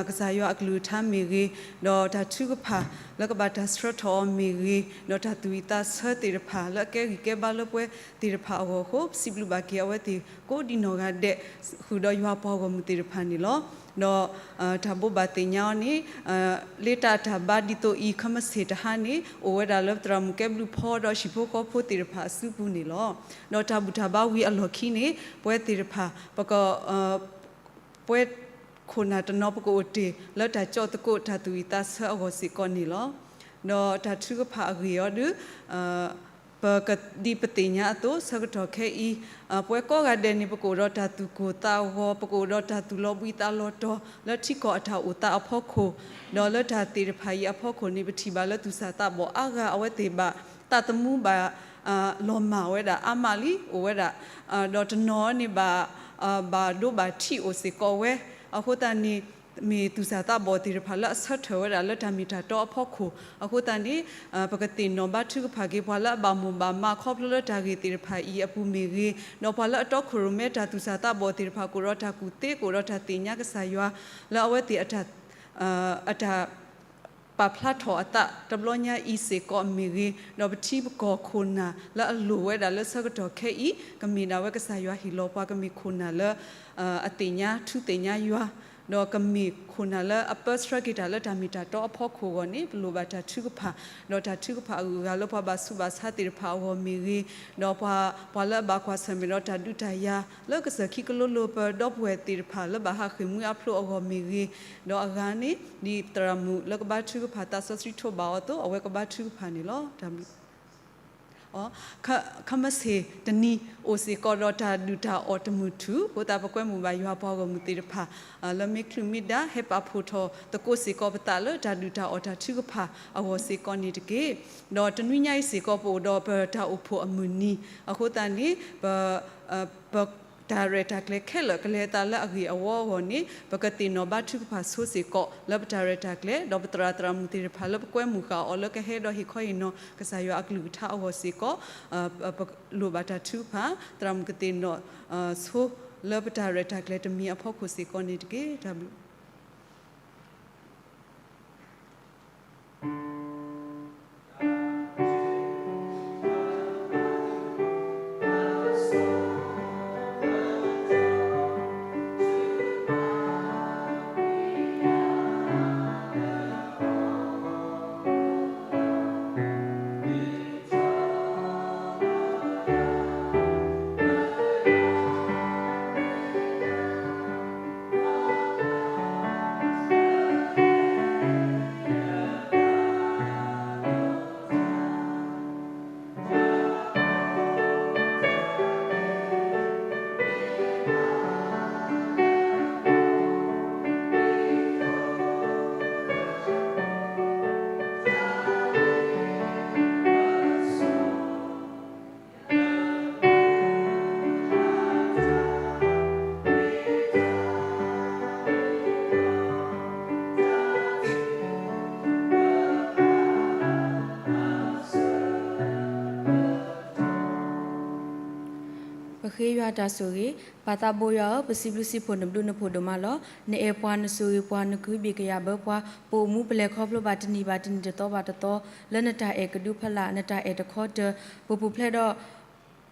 ကစၢ်ယွၤအကလုၢ်ကထါမ့ၢ်ဂ့ၤ, ဒီးတၢ်ထုကဖၣ်လၢကဘၣ်တၢ်ဆှၢထီၣ်အီၤမ့ၢ်ဂ့ၤ, ဒီးတၢ်သူၣ်ဝံၣ်သးဆၢသ့ၣ်တဖၣ်လၢအကဲဂံၢ်ကဲဘါလၢပှဲၤသ့ၣ်တဖၣ်အဂီၢ်အဃိ ပစံးဘျုးဘၣ်က့ၤအဝဲသ့ၣ်ကိးဒံနီၢ်ဂၤဒဲး ဃုာ်ဒီးယွၤပှၤဂီၢ်မုၢ်သ့ၣ်တဖၣ်န့ၣ်လီၤ. ဒီး တၢ်ဘိးဘၣ်သ့ၣ်ညါအီၤန့ၣ် လၢတၢ်တၢ်ဘါဒ်သိးအံၤ ခဲမုၢ်ဆ့ၣ်တဟါန့ၣ် အိၣ်ဝဲဒၣ်လၢပသရၣ်မုၣ်ကဲဘျုးဖီဒီးဟံၣ်ဖိဃီဖိသ့ၣ်တဖၣ်အစုပူၤန့ၣ်လီၤ. ဒီးတၢ်ဘူၣ်တၢ်ဘါဝံၤအလီၢ်ခံန့ၣ် ပဝဲသ့ၣ်တဖၣ် ပက ပဝဲခိၣ်နၢ်တနီၤ ပကအိၣ်တ့ၢ်လၢတၢ်ကၠီၣ်သကိးတၢ်သူၣ်ဝံၣ်သးဆၢအဂီၢ်စ့ၢ်ကီးန့ၣ်လီၤ. ဒီးတၢ်ထုကဖၣ်အဂ့ၢ်အီၤဒုး ပကဒ်ပသ့ၣ်ညါအသိး ဆၢကတီၢ်ခဲအံၤ ပဝဲကိးဂၤဒဲးန့ၣ် ပကအိၣ်ဒီးတၢ်သူၣ်ကိၢ်သးဂီၤ, ပကအိၣ်ဒီးတၢ်သူၣ်လီၤဘှံးသးလီၤတီၤ လၢထံကီၢ်အတၢ်အိၣ်သးအဖီခိၣ်, ဒီးလၢတၢ်သ့ၣ်တဖၣ်အံၤအဖီခိၣ်န့ၣ် ပထံၣ်ဘၣ်လၢသူၣ်စၢ်သးဘီၣ်အါဂၤ အဝဲသ့ၣ်ဘၣ်သးသမူဘၣ် လီၤမၢ်ဝဲဒၣ်အါမးလံ အိၣ်ဝဲဒၣ်, ဒီးတနီၤန့ၣ်ဘၣ် ဘၣ်ဒိဘၣ်ထံးအိၣ်စ့ၢ်ကီးဝဲ, အဃိသတးန့ၣ် မ့ၢ်သူၣ်စၢ်သးဘီၣ်သ့ၣ်တဖၣ်လၢအဆၢထၢၣ်ဝဲဒၣ်လၢတၢ်မ့ၢ်တၢ်တီအဖီခိၣ်, အဃိသတးန့ၣ် ပကသ့ၣ်နီၣ်ဘါထုကဖၣ်က့ၤ ပှၤလၢအဘၣ်မိၣ်ဘၣ်မးခီဖျိလၢတၢ်ဂ့ၢ်သ့ၣ်တဖၣ်အံၤအပူၤမ့ၢ်ဂ့ၤ, ဒီးပှၤလၢအတီခိၣ်ရိၣ်မဲတၢ်သူၣ်စၢ်သးဘီၣ်သ့ၣ်တဖၣ် ကအိၣ်ဒီးတၢ်ကူၣ်သ့ ကအိၣ်ဒီးတၢ်သ့ၣ်ညါကစၢ်ယွၤ လၢအဝဲသ့ၣ်အတၢ် အတၢ် ပာ်ဖျါထီၣ်အသးတဘျီညါအံၤစ့ၢ်ကီးမ့ၢ်ဂ့ၤ, ဒီးပထံပကီၢ်ခိၣ်နၢ်လၢအလိၣ်ဝဲဒၣ်လၢဆၢကတီၢ်ခဲအံၤ ကမ့ၢ်ဒၣ်ဝဲကစၢ်ယွၤဟ့ၣ်လီၤပှၤကမ့ၢ်ခိၣ်နၢ်လၢ အသ့ၣ်ညါထူသ့ၣ်ညါယွၤ, ဒီးကမ့ၢ်ခိၣ်နၢ်လၢအပၢဆှၢက့ၤတၢ်လၢတၢ်မ့ၢ်တၢ်တီအဖီခိၣ်အဂီၢ်န့ၣ် ပလိၣ်ဘၣ်တၢ်ထုကဖၣ်, ဒီးတၢ်ထုကဖၣ်အဂုၤအဂၤလၢပှၤဘၣ်ဆူးဘၣ်ဆါသ့ၣ်တဖၣ်အဂီၢ်မ့ၢ်ဂ့ၤ, ဒီးပှၤ ပှၤလၢအဘၣ်ကွၢ်ဆၢၣ်မဲာ်ဒီးတၢ်ဒုးတၢ်ယၤ လၢကစၢၢ်ခံကလိလိပဒီပုၢ်ဝဲၢ်သ့ၣ်တဖၣ်လၢဘၣ်ဟးဃ့ၢ်မှံဟးဖျိးအဂီၢ်မ့ၢ်ဂ့ၤ, ဒီးအဂၤန့ၣ် ဒ်သရၣ်မုၣ်လၢကဘါထုကဖၣ်သးစီဆှံထိးဘၣ်အီၤအသိး အဝဲကဘါထုကဖၣ်န့ၣ်လီၤ. တၢ်ဘျုး ခ, ခမ့ၢ်ဆ့ၣ်တနံၤ အိၣ်စ့ၢ်ကီးဒီးတၢ်ဒုၣ်တၢ်အီၣ်တမုာ်ထူၣ်, အဃိသတး ပကွဲမုာ်ဘၣ်ယွၤပှၤဂီၢ်မုၢ်သ့ၣ်တဖၣ် လၢမ့ၢ်ချုးမ့ၢ်ဒါ ဟဲပာ်ဖှိၣ်ထီၣ်သကိးစ့ၢ်ကီးပသးလၢတၢ်ဒုၣ်တၢ်အီၣ်တၢ်ထုကဖၣ်အဂီၢ်စ့ၢ်ကီးန့ၣ်တက့ၢ်. ဒီးတနွံညါအံၤစ့ၢ်ကီး ပအိၣ်ဒီးပတၢ်အိၣ်ဖှိၣ်အမုၢ်နံၤ, အဃိသတးန့ၣ် ပ ပတၢ်ရဲၣ်တၢ်ကျဲၤခဲလၢာ် ကလဲၤအသးလၢအဂ့ၢ်အဝီအဂီၢ်န့ၣ် ပကသ့ၣ်နီၣ်ဘါထုကဖၣ်ဆိစ့ၢ်ကီး လၢပတၢ်ရဲၣ်တၢ်ကျဲၤ ဒီးပသရၣ်သရၣ်မုၣ်သ့ၣ်တဖၣ် လၢပကွဲမုာ်ဃာ်အီၤလၢကဟဲဒီးဟ့ၣ်ခီဟ့ၣ်နီၤ ကစၢ်ယွၤအကလုၢ်ကထါအဂီၢ်စ့ၢ်ကီး ပလိၣ်ဘၣ်တၢ်ထုကဖၣ်, သရၣ်မုၣ်ကသ့ၣ်နီၣ်ဆိ လၢပတၢ်ရဲၣ်တၢ်ကျဲၤတမံၤအဖီခိၣ်စ့ၢ်ကီးန့ၣ်တက့ၢ်. တၢ်ဘျုး ပဃ့ယွၤတၢ်ဆိၣ်ဂ့ၤ, ပၢ်သးဘိယွၤဧၢ, ပစံးဘျုးစံးဖှိၣ်နဘျုးနဖှိၣ်ဒိၣ်မးလီၤ. နအဲၣ်ပှၤ နဆိၣ်ဂ့ၤပှၤ နကဟုဘ့ၣ်ကယာ်ဘၢပှၤ, ပအိၣ်မူပလဲၤခီဖျိဘၣ်တနံၤဘၣ်တနံၤတသီဘၣ်တသီ, လၢနတၢ်အဲၣ်ကဒုဖီလာ် နတၢ်အဲၣ်တခီတၢၤ, ပပူၤဖျဲးဒီး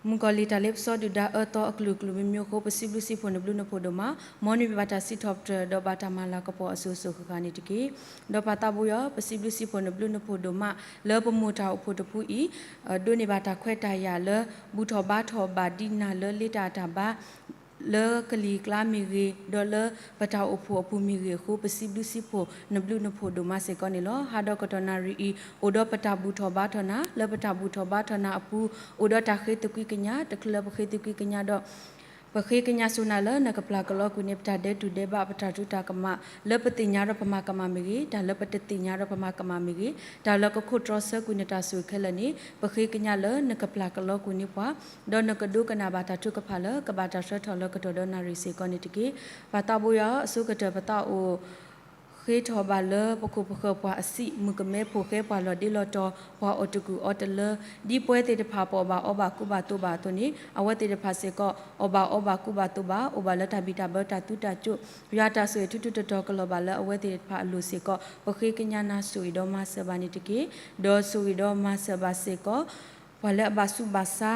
မုၣ်ကီၤလံၢ်တၢ်လ့ပစီဒုၣ်ဒါအၢသီအကလုာ်ကလုာ်မံၤမံၤအဃိ ပစံးဘျုးစံးဖှိၣ်နဘျုးနဖှိၣ်ဒိၣ်မး, မ်နမံၤဘၣ်တၢ်စံးထီၣ်ပတြၢၤဒီးဘၣ်တၢ်မၤလၤကပီၤအစိၤစိၤဃၣ်ဃၣ်န့ၣ်တက့ၢ်. ဒီးပၢ်သးဘိယွၤဧၢ, ပစံးဘျုးစံးဖှိၣ်နဘျုးနဖှိၣ်ဒိၣ်မး လၢပမိၢ်တၢ်အိၣ်ဖှိၣ်တဖုအံၤ ဒိးန့ၢ်ဘၣ်တၢ်ခွဲးတၢ်ယာ်လၢ ဘူၣ်ထီၣ်ဘါထီၣ်ဘၣ်ဒံးနၤလၢလ့တၢ်အတၢ်ဘါ လၢကလံၤကျါမ့ၢ်ဂ့ၤ, ဒီးလၢပတၢ်အိၣ်ဖှိၣ်အပူၤမ့ၢ်ဂ့ၤအဃိ ပစံးဘျုးစံးဖှိၣ်နဘျုးနဖှိၣ်ဒိၣ်မးစ့ၢ်ကီးန့ၣ်လီၤ. ဟါဒီးကတီၢ်နၣ်ရံၣ်အံၤ အိၣ်ဒီးပတၢ်ဘူၣ်ထီၣ်ဘါထီၣ်နၤ, လၢပတၢ်ဘူၣ်ထီၣ်ဘါထီၣ်နၤအပူၤ အိၣ်ဒီးတၢ်ဃ့သကွံကညး, တချုးလၢပဃ့သကွံကညးဒီး ပဃ့ကညးစိနၤလၢနကပျၢ်ကလီကွံာ်န့ၢ်ပတၢ်ဒဲးတူၢ်ဒဲးဘး ပတၢ်ထုတၢ်ကမၣ်, လၢပသ့ၣ်ညါဒီးပမၤကမၣ်မ့ၢ်ဂ့ၤ, တၢ်လၢပတသ့ၣ်ညါဒီးပမၤကမၣ်မ့ၢ်ဂ့ၤ, တၢ်လၢကခိၣ်တြီဆၢကွံာ်နတၢ်ဆိၣ်ဂ့ၤခဲလၢာ်န့ၣ် ပဃ့ကညးလၢနကပျၢ်ကလီကွံာ်န့ၢ်ပှၤ, ဒီးနကဒိကနၣ်ဘၣ်တၢ်ထုကဖၣ်လၢ ကဘၣ်တၢ်ဆှၢထီၣ်လၢကတီၢ်ဒီနၣ်ရံၣ်စ့ၢ်ကီးန့ၣ်တက့ၢ်. ပၢ်သးဘိယွၤဧၢ, အဆိကတၢၢ်ပသးအိၣ် ဃ့ထီၣ်ဘၣ်လၢပခိၣ်ပဃၢၤပှၤအစံး, မုၣ်ကမဲဖိဃဲပှၤလီၤဒ့လီၤတီၤ, ပှၤအီၣ်တကူၣ်အီတလၢ, ဒ်ပဝဲသ့ၣ်တဖၣ်ပအီၣ်ဘၣ်အီဘၣ်ကူဘၣ်သိးဘၣ်အသိးန့ၣ် အဝဲသ့ၣ်တဖၣ်စ့ၢ်ကီး အီၣ်ဘၣ်အီဘၣ်ကူဘၣ်သိးဘၣ်, အိၣ်ဘၣ်လၢတၢ်ဘံၣ်တၢ်ဘၢတၢ်သူတၢ်ကိၣ်, ယွၤတၢ်ဆိၣ်ဂ့ၤထူထူတီတီတီကလီၤဘၣ်လၢအဝဲသ့ၣ်တဖၣ်အလိၤစ့ၢ်ကီး, ပဃ့ကညးနၤဆိၣ်ဂ့ၤဒီးမၤစၢၤဘၣ်န့ၣ်တက့ၢ်. ဒီးဆိၣ်ဂ့ၤဒီးမၤစၢၤဘၣ်စ့ၢ်ကီး ပှၤလၢအဘၣ်ဆူးဘၣ်ဆါ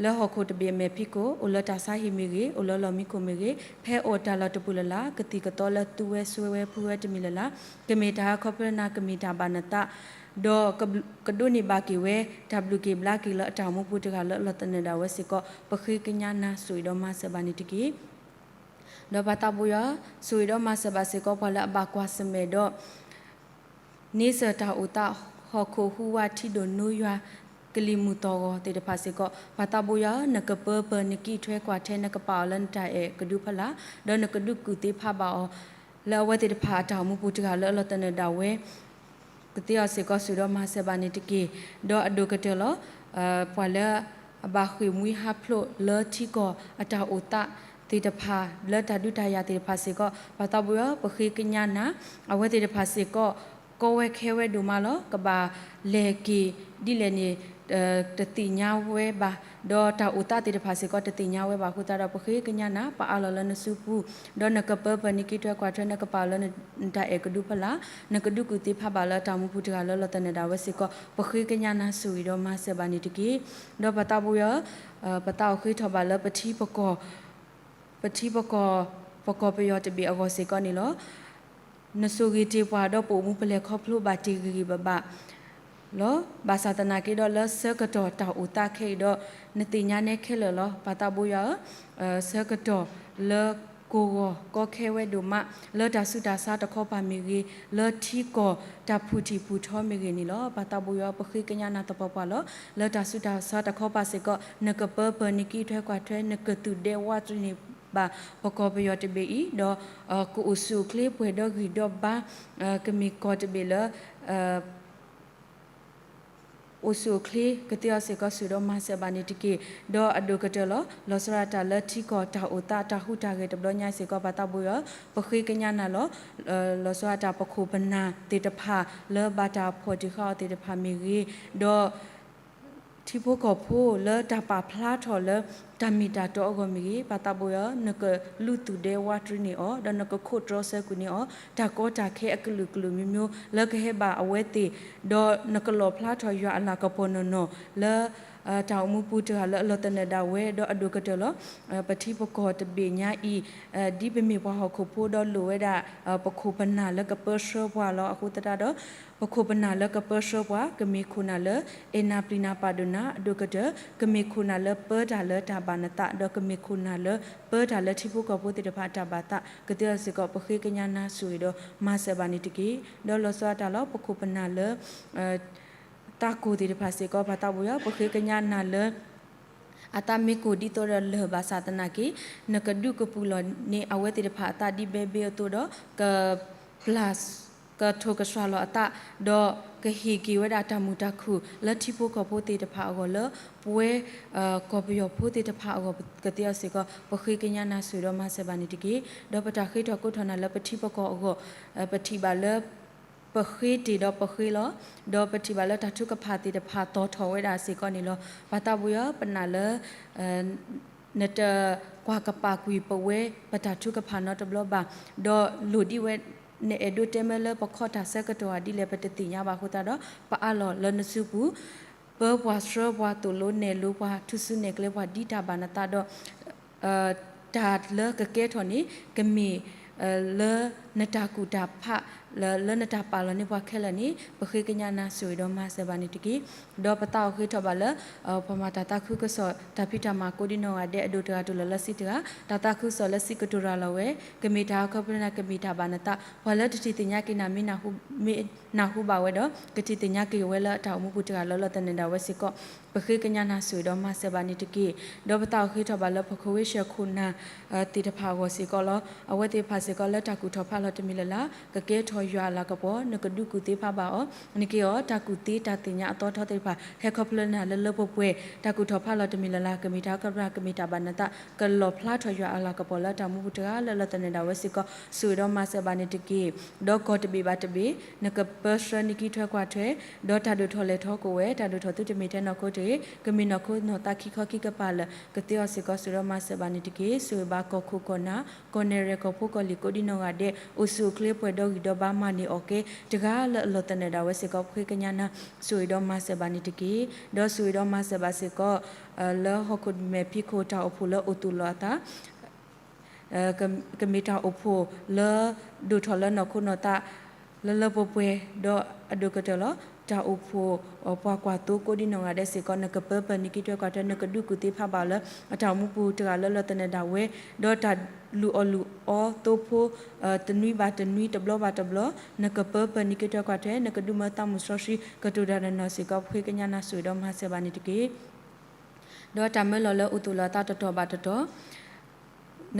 လၢဟီၣ်ခိၣ်တဘ့ၣ်အမဲာ်ဖံးခိၣ်, အိၣ်လၢတၢ်ဆါဟံၣ်မ့ၢ်ဂ့ၤ, အိၣ်လၢလီၢ်မံခိၣ်မ့ၢ်ဂ့ၤ, ဖဲအအိၣ်တၢ်လီၢ်တပူၤလၢ်လၢ် ကသံၣ်ကသီလၢသူဝဲစွဲဝဲဖုဝဲတမံၤလၢ်လၢ်, ကမ့ၢ်တၢ်အၢခီဖျိနၤ, ကမ့ၢ်တၢ်ဘၣ်နသး, ဒီးကဒိးန့ၢ်ဘၣ်က့ၤဝဲ တၢ်ဘျုးက့ၤဘျါက့ၤလၢအတၢ်အိၣ်မူပူၤတဂၤလၢအလီၤသနၢၣ်ဒၣ်ဝဲစ့ၢ်ကီး, ပဃ့ကညးနၤဆိၣ်ဂ့ၤဒီးမၤစၢၤဘၣ်န့ၣ်တက့ၢ်. ဒီးပၢ်သးဘိယွၤဧၢ, ဆိၣ်ဂ့ၤဒီးမၤစၢၤဘၣ်စ့ၢ်ကီး ပှၤလၢအဘၣ်ကွၢ်ဆၢၣ်မဲာ်ဒီး န့ဆၢၣ်တၢ်အိၣ်သး ဟီၣ်ခိၣ်ဟူးဝးထံဒိၣ်နိယွၤ ကလံၤမုၢ်သီၣ်ဂီၤသ့ၣ်တဖၣ်စ့ၢ်ကီး, ပၢ်သးဘိယွၤဧၢ, နကပၢပၢၤ နကံၣ်ထွဲကွၢ်ထွဲ နကပာ်အီၤလၢနတၢ်အဲၣ်ကဒုဖီလာ်, ဒီးနကဒုးကူၣ်သ့ဖးဘၣ်အီၤ လၢအဝဲသ့ၣ်တဖၣ်အတၢ်အိၣ်မူပူၤတဂၤလၢအလီၤသနၢၣ်ဒၣ်ဝဲ ကသ့အီၤစ့ၢ်ကီး ဆိၣ်ဂ့ၤဒီးမၤစၢၤဘၣ်န့ၣ်တက့ၢ်. ဒီးအဒိၣ်ကတၢၢ်လီၤ. ပှၤလၢအဘၣ်ဃ့ၢ်မှံဟးဖျိးလၢထံကီၢ်အတၢ်အိၣ်သးသ့ၣ်တဖၣ် လၢတၢ်ဒုးတၢ်ယၤသ့ၣ်တဖၣ်စ့ၢ်ကီး ပၢ်သးဘိယွၤ ပဃ့ကညးနၤ အဝဲသ့ၣ်တဖၣ်စ့ၢ်ကီး ကီဝဲခဲဝဲဒိၣ်မးလီၤ. ကဘၣ်လဲၤက့ၤဒ်လဲၣ်န့ၣ် တသ့ၣ်ညါဝဲဘၣ်, ဒီးတၢ်အိၣ်သးသ့ၣ်တဖၣ်စ့ၢ်ကီး တသ့ၣ်ညါဝဲဘၣ်အဃိသတးဒီး ပဃ့ကညးနၤ ပအးလီၤလၢနစုပူၤ, ဒီးနကပၢပၢၤ နကံၣ်ထွဲကွၢ်ထွဲ နကပာ်အီၤလၢနတၢ်အဲၣ်ကဒုဖီလာ်, နကဒုးကူၣ်သ့ဖးဘၣ်လၢအတၢ်အိၣ်မူပူၤတဂၤလၢအလီၤသနၢၣ်ဒၣ်ဝဲစ့ၢ်ကီး ပဃ့ကညးနၤ ဆိၣ်ဂ့ၤဒီးမၤစၢၤဘၣ်န့ၣ်တက့ၢ်. ဒီးပၢ်သးဘိယွၤဧၢ, ပသးအိၣ်ဃ့ထီၣ်ဘၣ်လၢပထံပကီၢ် ပထံပကီၢ် ပကီၢ်ပယီၤတဘ့ၣ်အဂီၢ်စ့ၢ်ကီးန့ၣ်လီၤ. နဆိၣ်ဂ့ၤတ့ၢ်ပှၤဒီးပအိၣ်မူပလဲၤခီဖျိဘၣ်တ့ၢ်ဂ့ၤဂ့ၤဘၣ်ဘၣ်လီၤ. ဘၣ်ဆၣ်သနာ်က့ဒီးလၢဆၢကတီၢ်တၢ်အိၣ်သးခဲအံၤဒီး နသ့ၣ်ညါနဲခဲလၢာ်လီၤ. ပၢ်သးဘိယွၤဧၢ, ဆၢကတီၢ်လၢ ကိၢ်ဂီၤကီခဲဝဲဒိၣ်မး လၢတၢ်ဆူးတၢ်ဆါတခီပၤမ့ၢ်ဂ့ၤ, လၢထံကီၢ်တၢ်ဖုၣ်ထံၣ်ဖုၣ်ထီမ့ၢ်ဂ့ၤန့ၣ်လီၤ. ပၢ်သးဘိယွၤ ပဃ့ကညးနၤသပှၢ်ပှၢ်လီၤ. လၢတၢ်ဆူးတၢ်ဆါတခီပၤစ့ၢ်ကီး နကပၢပၢၢ်န့ၢ်က့ထွဲကွၢ်ထွဲ နကသူၣ်ဒဲဝးတရံးန့ၢ်ဘၣ် ပကီၢ်ပယီၤတဘ့ၣ်အံၤ, ဒီးကအိၣ်ဆူၣ်အိၣ်ချ့ပှဲၤဒီဂံၢ်ဒီဘါ, ကမ့ၢ်ကီၢ်တဘ့ၣ်လၢ အိၣ်ဆူၣ်အိၣ်ချ့ကသ့အီၤစ့ၢ်ကီး ဆိၣ်ဂ့ၤဒီးမၤစၢၤဘၣ်န့ၣ်တက့ၢ်. ဒီးအဒိၣ်ကတၢၢ်လီၤ. လီၤဆီဒၣ်တၢ်လၢထံကီၢ်တၢ်အိၣ်သးတၢ်ဟူးတၢ်ဂဲၤတဘျီညါစ့ၢ်ကီး ပၢ်သးဘိယွၤ ပဃ့ကညးနၤလီၤ. လီၤဆီဒၣ်တၢ်ပခိၣ်ပနၢ်သ့ၣ်တဖၣ် လၢဘၣ်တၢ်ဖီၣ်တံၢ်ဃာ်အီၤသ့ၣ်တဖၣ်မ့ၢ်ဂ့ၤ, ဒီး ထံဖိကီၢ်ဖိလၢတၢ်ပာ်ဖျါထီၣ်လၢ တၢ်မ့ၢ်တၢ်တီအဂီၢ်မ့ၢ်ဂ့ၤ, ပၢ်သးဘိယွၤ နကလူသူၣ်ဒဲဝးတရံးန့ၢ်အီၤ, ဒီးနကခိးတြီဆၢကွံာ်န့ၢ်အီၤ တၢ်ကီတၢ်ခဲအကလုာ်ကလုာ်မျိုးမျိုး လၢကဟဲဘၣ်အဝဲသ့ၣ်, ဒီးနကလီၣ်ဖျါထီၣ်ယွၤအလၤကပီၤနီၢ်နီၢ် လၢ တၢ်အိၣ်မူပူၤတဂၤလၢအလီၤသနၢၣ်ဒၣ်ဝဲ, ဒီးအဒိၣ်ကတၢၢ်လီၤ. ပထံပကီၢ်တဘ့ၣ်ညါအံၤ ဒ်ပမ့ၢ်ပှၤဟီၣ်ခိၣ်ဖိဒီးလိၣ်ဝဲဒၣ် ပခိၣ်ပနၢ်လၢကပၢဆှၢပှၤလီၤ. အဃိသတးဒီး ပခိၣ်ပနၢ်လၢကပၢဆှၢပှၤ ကမ့ၢ်ခိၣ်နၢ်လၢ အဲၣ်နၢ်ပျံၤနၢ်ပာ်ဒိၣ်နၢ်, အဒိၣ်ကတၢၢ် ကမ့ၢ်ခိၣ်နၢ်လၢပၢတၢ်လၢတၢ်ဘၣ်နသး, ဒီးကမ့ၢ်ခိၣ်နၢ်လၢပၢတၢ်လၢထံဖိကီၢ်ဖိသ့ၣ်တဖၣ်အတၢ်ဘၣ်သး ကသ့အီၤစ့ၢ်ကီး ပဃ့ကညးနၤ ဆိၣ်ဂ့ၤဒီးမၤစၢၤဘၣ်န့ၣ်တက့ၢ်. ဒီးလီၤဆီဒၣ်တၢ်လီၤ ပခိၣ်ပနၢ်လၢ သးကိၢ်သ့ၣ်တဖၣ်စ့ၢ်ကီး ပၢ်သးဘိယွၤ ပဃ့ကညးနၤလၢ အသးမ့ၢ်ကိၢ်ဒ်သိးဒီးလၢၢ်ဘၣ်ဆၣ်သနာ်က့ နကဒုးကပူၤလီၤန့ၢ်အဝဲသ့ၣ်တဖၣ်အသးဒ်ဘဲဘ့အသိးဒီး ကပျၢ် ကထိၣ်ကစှၤလီၤအသး ဒီးကဟ့ၣ်က့ၤဝဲဒၣ်တၢ်မုာ်တၢ်ခုၣ်လၢထံဖိကီၢ်ဖိသ့ၣ်တဖၣ်အဂီၢ်လၢ ပဝဲ ကီၢ်ပယီၤဖိသ့ၣ်တဖၣ်အဂီၢ် ကသ့အီၤစ့ၢ်ကီး ပဃ့ကညးနၤ ဆိၣ်ဂ့ၤဒီးမၤစၢၤဘၣ်န့ၣ်တက့ၢ်. ဒီးပတၢ်ဃ့ထီၣ်ကိးထီၣ်နၤလၢပထံပကီၢ်အဂီၢ် ပထံၣ်ဘၣ်လၢ ပဃ့တ့ၢ်ဒီးပဃ့လီၤ. ဒီးပထံၣ်ဘၣ်လၢတၢ်ထုကဖၣ်သ့ၣ်တဖၣ်သီၣ်ထီၣ်ဝဲဒၣ်စ့ၢ်ကီးန့ၣ်လီၤ. ပၢ်သးဘိယွၤ ပနာ်လၢ နတကွၢ်ကပာ်ကွံာ်ပဝဲ ပတၢ်ထုကဖၣ်နီတဘျီဘၣ်, ဒီးလိၣ်ဒ်ဝဲ နအဲၣ်ဒိးတဲမၢလၢပခီၣ်တၢ်ဆၢကတီၢ်ဧါဒ်လဲၣ် ပတသ့ၣ်ညါဘၣ်အဃိသတးဒီး ပအးလီၤလၢနစုပူၤ ပၢပှၤဆှၢပှၤသိၣ်လိနဲၣ်လိပှၤ ထုးစုနဲၣ်ကျဲပှၤဒ်တၢ်ဘၣ်နသးဒီး တၢ်လၢကကဲထီၣ်န့ၣ် ကမ့ၢ် လၢနတၢ်ကူၣ်တၢ်ဖး လၢနတၢ်ပာ်လီၤန့ၢ်ပှၤခဲလၢာ်န့ၣ် ပဃ့ကညးနၤ ဆိၣ်ဂ့ၤဒီးမၤစၢၤဘၣ်န့ၣ်တက့ၢ်. ဒီးပသးအိၣ်ဃ့ထီၣ်ဘၣ်လၢ ပှၤမၤတၢ်သးခုကစီၣ် တၢ်ဖံးတၢ်မၤကိးဒံနီၢ်ဂၤဒဲး အဒိၣ်တဂၤတုၤလီၤလၢဆံတဂၤ, တၢ်သးခုကစီၣ်လၢဆံကတိၤတၢ်လီၤဝဲ ကမ့ၢ်တၢ်ဟီၣ်ခိၣ်ဖျၢၣ်နၤ ကမ့ၢ်တၢ်ဘၣ်နသး ပှၤလၢတထံၣ်သ့ၣ်ညါက့ၤနၤ မ့ၢ်နၢ်ဟူဘၣ်ဝဲဒီး ကထံၣ်သ့ၣ်ညါက့ၤဝဲလၢအတၢ်အိၣ်မူပူၤတဂၤလၢလီၤသနၢၣ်ဒၣ်ဝဲစ့ၢ်ကီး ပဃ့ကညးနၤ ဆိၣ်ဂ့ၤဒီးမၤစၢၤဘၣ်န့ၣ်တက့ၢ်. ဒီးပသးအိၣ်ဃ့ထီၣ်ဘၣ်လၢပခိၣ်ဝ့ၡၢၣ်ခိၣ်နၢ် သ့ၣ်တဖၣ်အဂီၢ်စ့ၢ်ကီးလီၤ. အဝဲသ့ၣ်တဖၣ်စ့ၢ်ကီးလၢတၢ်ကူၣ်ထီၣ်ဖးလီၤတမံၤလၢ်လၢ် ကကဲထီၣ်ယွၤအလၤကပီၤ နကဒုးကူၣ်သ့ဖးဘၣ်အီၤ နက့ၤအီၤ တၢ်ကူၣ်သ့တၢ်သ့ၣ်ညါအသီထီသ့ၣ်တဖၣ် ဟဲခီဖျိနၤလၢလၢပှဲၤပှဲၤ တၢ်ကူၣ်ထီၣ်ဖးလီၤတမံၤလၢ်လၢ် ကမ့ၢ်တၢ်ဟီၣ်ခိၣ်ဖျၢၣ် ကမ့ၢ်တၢ်ဘၣ်နသး ကလီၣ်ဖျါထီၣ်ယွၤအလၤကပီၤလၢတၢ်မူပူၤတဂၤလၢလီၤသနၢၣ်ဒၣ်ဝဲစ့ၢ်ကီး ဆိၣ်ဂ့ၤဒီးမၤစၢၤဘၣ်န့ၣ်တက့ၢ်. ဒီးကီၢ်တဘ့ၣ်ဘၣ်တဘ့ၣ် နကပၢဆှၢန့ၢ်က့ၤထွဲကွၢ်ထွဲ ဒီးတၢ်ဒိၣ်ထီၣ်လဲၢ်ထီၣ်ကအိၣ်ဝဲ တၢ်ဒိၣ်ထီၣ်သုတမ့ၢ်ထဲနီၢ်ခိတဂ့ၤ ကမ့ၢ်နီၢ်ခိနီၢ်သးခံခီခံကပၤလၢာ် ကသ့အီၤစ့ၢ်ကီး ဆိၣ်ဂ့ၤဒီးမၤစၢၤဘၣ်န့ၣ်တက့ၢ်. ဆိၣ်ဂ့ၤဘၣ်ကီၢ်ခိၣ်ကီၢ်နၢ် ကီၢ်နဲၣ်ရွဲၣ်ကီၢ်ဖိကီၢ်လံၤကိးဒံနီၢ်ဂၤဒဲး အိၣ်ဆူၣ်အိၣ်ချ့ပှဲၤဒီဂံၢ်ဒီဘါမၤန့ၢ်အီၣ်ကဲတဂၤလၢအလီၤသနၢၣ်ဒၣ်ဝဲစ့ၢ်ကီး ပဃ့ကညးနၤ ဆိၣ်ဂ့ၤဒီးမၤစၢၤဘၣ်န့ၣ်တက့ၢ်. ဒီးဆိၣ်ဂ့ၤဒီးမၤစၢၤဘၣ်စ့ၢ်ကီး လၢဟီၣ်ခိၣ်မဲာ်ဖံးခိၣ်တၢ်အိၣ်ဖှိၣ်လၢအိၣ်သူၣ်လီၤအသး ကမ့ၢ်တၢ်အိၣ်ဖှိၣ်လၢ ဒိၣ်ထီၣ်လၢနီၢ်ခိနီၢ်သး လၢလၢပှဲၤပှဲၤ ဒီးအဒိၣ်ကတၢၢ်လီၤ. တၢ်အိၣ်ဖှိၣ် ပှၤကွၢ်သိကိးဒံနီၢ်ဂၤဒဲးစ့ၢ်ကီး နကပၢပၢန့ၢ်က့ၤထွဲကွၢ်ထွဲ နကဒုးကူၣ်သ့ဖးဘၣ်အီၤလၢ အတၢ်အိၣ်မူပူၤတဂၤလၢလီၤသနၢၣ်ဒၣ်ဝဲ ဒီးတၢ်လူၤအီၣ်လူၤအီသိဖိ တနွံဘၣ်တနွံ တဘျီဘၣ်တဘျီ နကပၢပၢန့ၢ်က့ၤထွဲကွၢ်ထွဲ နကဒုးမၢသးမုၢ်စီဆှံ ကတိၤတၢ်နီၢ်နီၢ်စ့ၢ်ကီး ပဃ့ကညးနၤ ဆိၣ်ဂ့ၤဒီးမၤစၢၤဘၣ်န့ၣ်တက့ၢ်. ဒီးတၢ်မၢလီၤလၢအိၣ်သူၣ်လီၤအသးတတီၤဘၣ်တတီၤ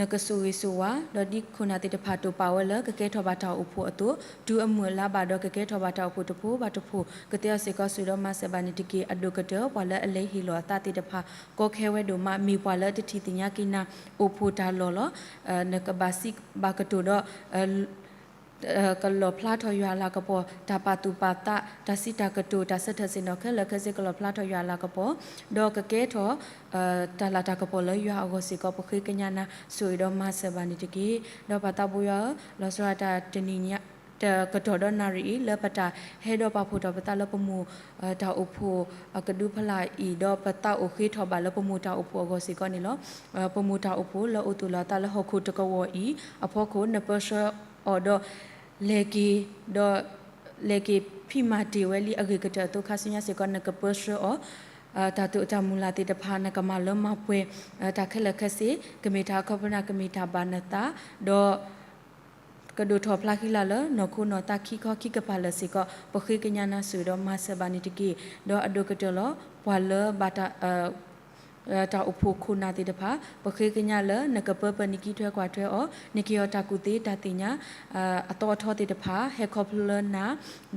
နကဆိၣ်ဂ့ၤဆိၣ်ဝါ ဒီးဒ်ခိၣ်နၢ်သ့ၣ်တဖၣ်တိာ်ပာ်ဝဲလၢ ကကဲထီၣ်ဘၣ်တၢ်အိၣ်ဖှိၣ်အသိး တုၤအမုၢ်အလါဘၣ်ဒီး ကကဲထီၣ်ဘၣ်တၢ်အိၣ်ဖှိၣ်တဖိဘၣ်တဖိ ကသ့အီၤစ့ၢ်ကီး ဆိၣ်ဂ့ၤဒီးမၤစၢၤဘၣ်န့ၣ်တက့ၢ်. အဒိၣ်ကတၢၢ် ပှၤလၢအလဲၤဟ့ၣ်လီၤအသးသ့ၣ်တဖၣ် ကီခဲဝဲဒိၣ်မး မ့ၢ်ပှၤလၢတထံၣ်သ့ၣ်ညါက့ၤနၤ အိၣ်ဖှိၣ်တၢ်လီၢ်လီၤ. နကဘၣ်စံးဘၣ်ကတိၤဒီး ကလီၣ်ဖျါထီၣ်ယွၤအလၤကပီၤ တၢ်ပာ်သူၣ်ပာ်သး တၢ်စံးတၢ်ကတိၤ တၢ်ဆၢထၢၣ်စ့ၣ်နီၤခဲလၢာ်ခဲဆ့ ကလီၣ်ဖျါထီၣ်ယွၤအလၤကပီၤ ဒီးကကဲထီၣ် တၢ်လၤတၢ်ကပီၤလၢယွၤအဂီၢ်စ့ၢ်ကီး ပဃ့ကညးနၤဆိၣ်ဂ့ၤဒီးမၤစၢၤဘၣ်န့ၣ်တက့ၢ်. ဒီးပၢ်သးဘိယွၤဧၢ, လီၤဆီဒၣ်တၢ်တနံၤညါ တကတီၢ်ဒီးနၣ်ရံၣ်အံၤ လၢပတၢ်ဟဲဒီးပာ်ဖှိၣ်ထီၣ်ပသးလၢပမိၢ်တၢ်အိၣ်ဖှိၣ်အကဒုဖီလာ်အံၤ ဒီးပသးအိၣ်ဃ့ထီၣ်ဘၣ်လၢပမိၢ်တၢ်အိၣ်ဖှိၣ်အဂီၢ်စ့ၢ်ကီးန့ၣ်လီၤ. ပမိၢ်တၢ်အိၣ်ဖှိၣ်လၢအိၣ်သူၣ်လီၤအသးလၢဟီၣ်ခိၣ်တကဝီၤအံၤအဖီခိၣ် နပၢဆှၢအီၤဒီး လဲၤက့ၤ ဒီး လဲၤက့ၤဖံးမၤတ့ၢ်ဝဲလံအဂ့ၢ်ကတၢၢ်အသိး ခါဆူညါစ့ၢ်ကီး နကပၢဆှၢအီၤ တၢ်တိာ်တၢ်မုၢ်လၢ်သ့ၣ်တဖၣ် နကမၤလၢမၤပှဲၤ တၢ်ခဲလၢာ်ခဲဆ့ ကမ့ၢ်တၢ်ခီဖျိနၤ ကမ့ၢ်တၢ်ဘၣ်နသး ဒီး ကဒိၣ်ထီၣ်ဖျါဃံလၤလၢနီၢ်ခိနီၢ်သးခံခီခံကပၤလၢာ်စ့ၢ်ကီး ပဃ့ကညးနၤဆိၣ်ဂ့ၤဒီးမၤစၢၤဘၣ်န့ၣ်တက့ၢ်. ဒီးအဒိၣ်ကတၢၢ်လီၤ ပှၤလၢဘၣ်တၢ် တၢ်အိၣ်ဖှိၣ်ခိၣ်နၢ်သ့ၣ်တဖၣ် ပဃ့ကညးလၢ နကပၢပၢနံၤကံၣ်ထွဲကွၢ်ထွဲအီၤ နကဟ့ၣ်အီၤတၢ်ကူၣ်သ့တၢ်သ့ၣ်ညါ အသီအထီသ့ၣ်တဖၣ် ဟဲခီဖျိလၢနၤ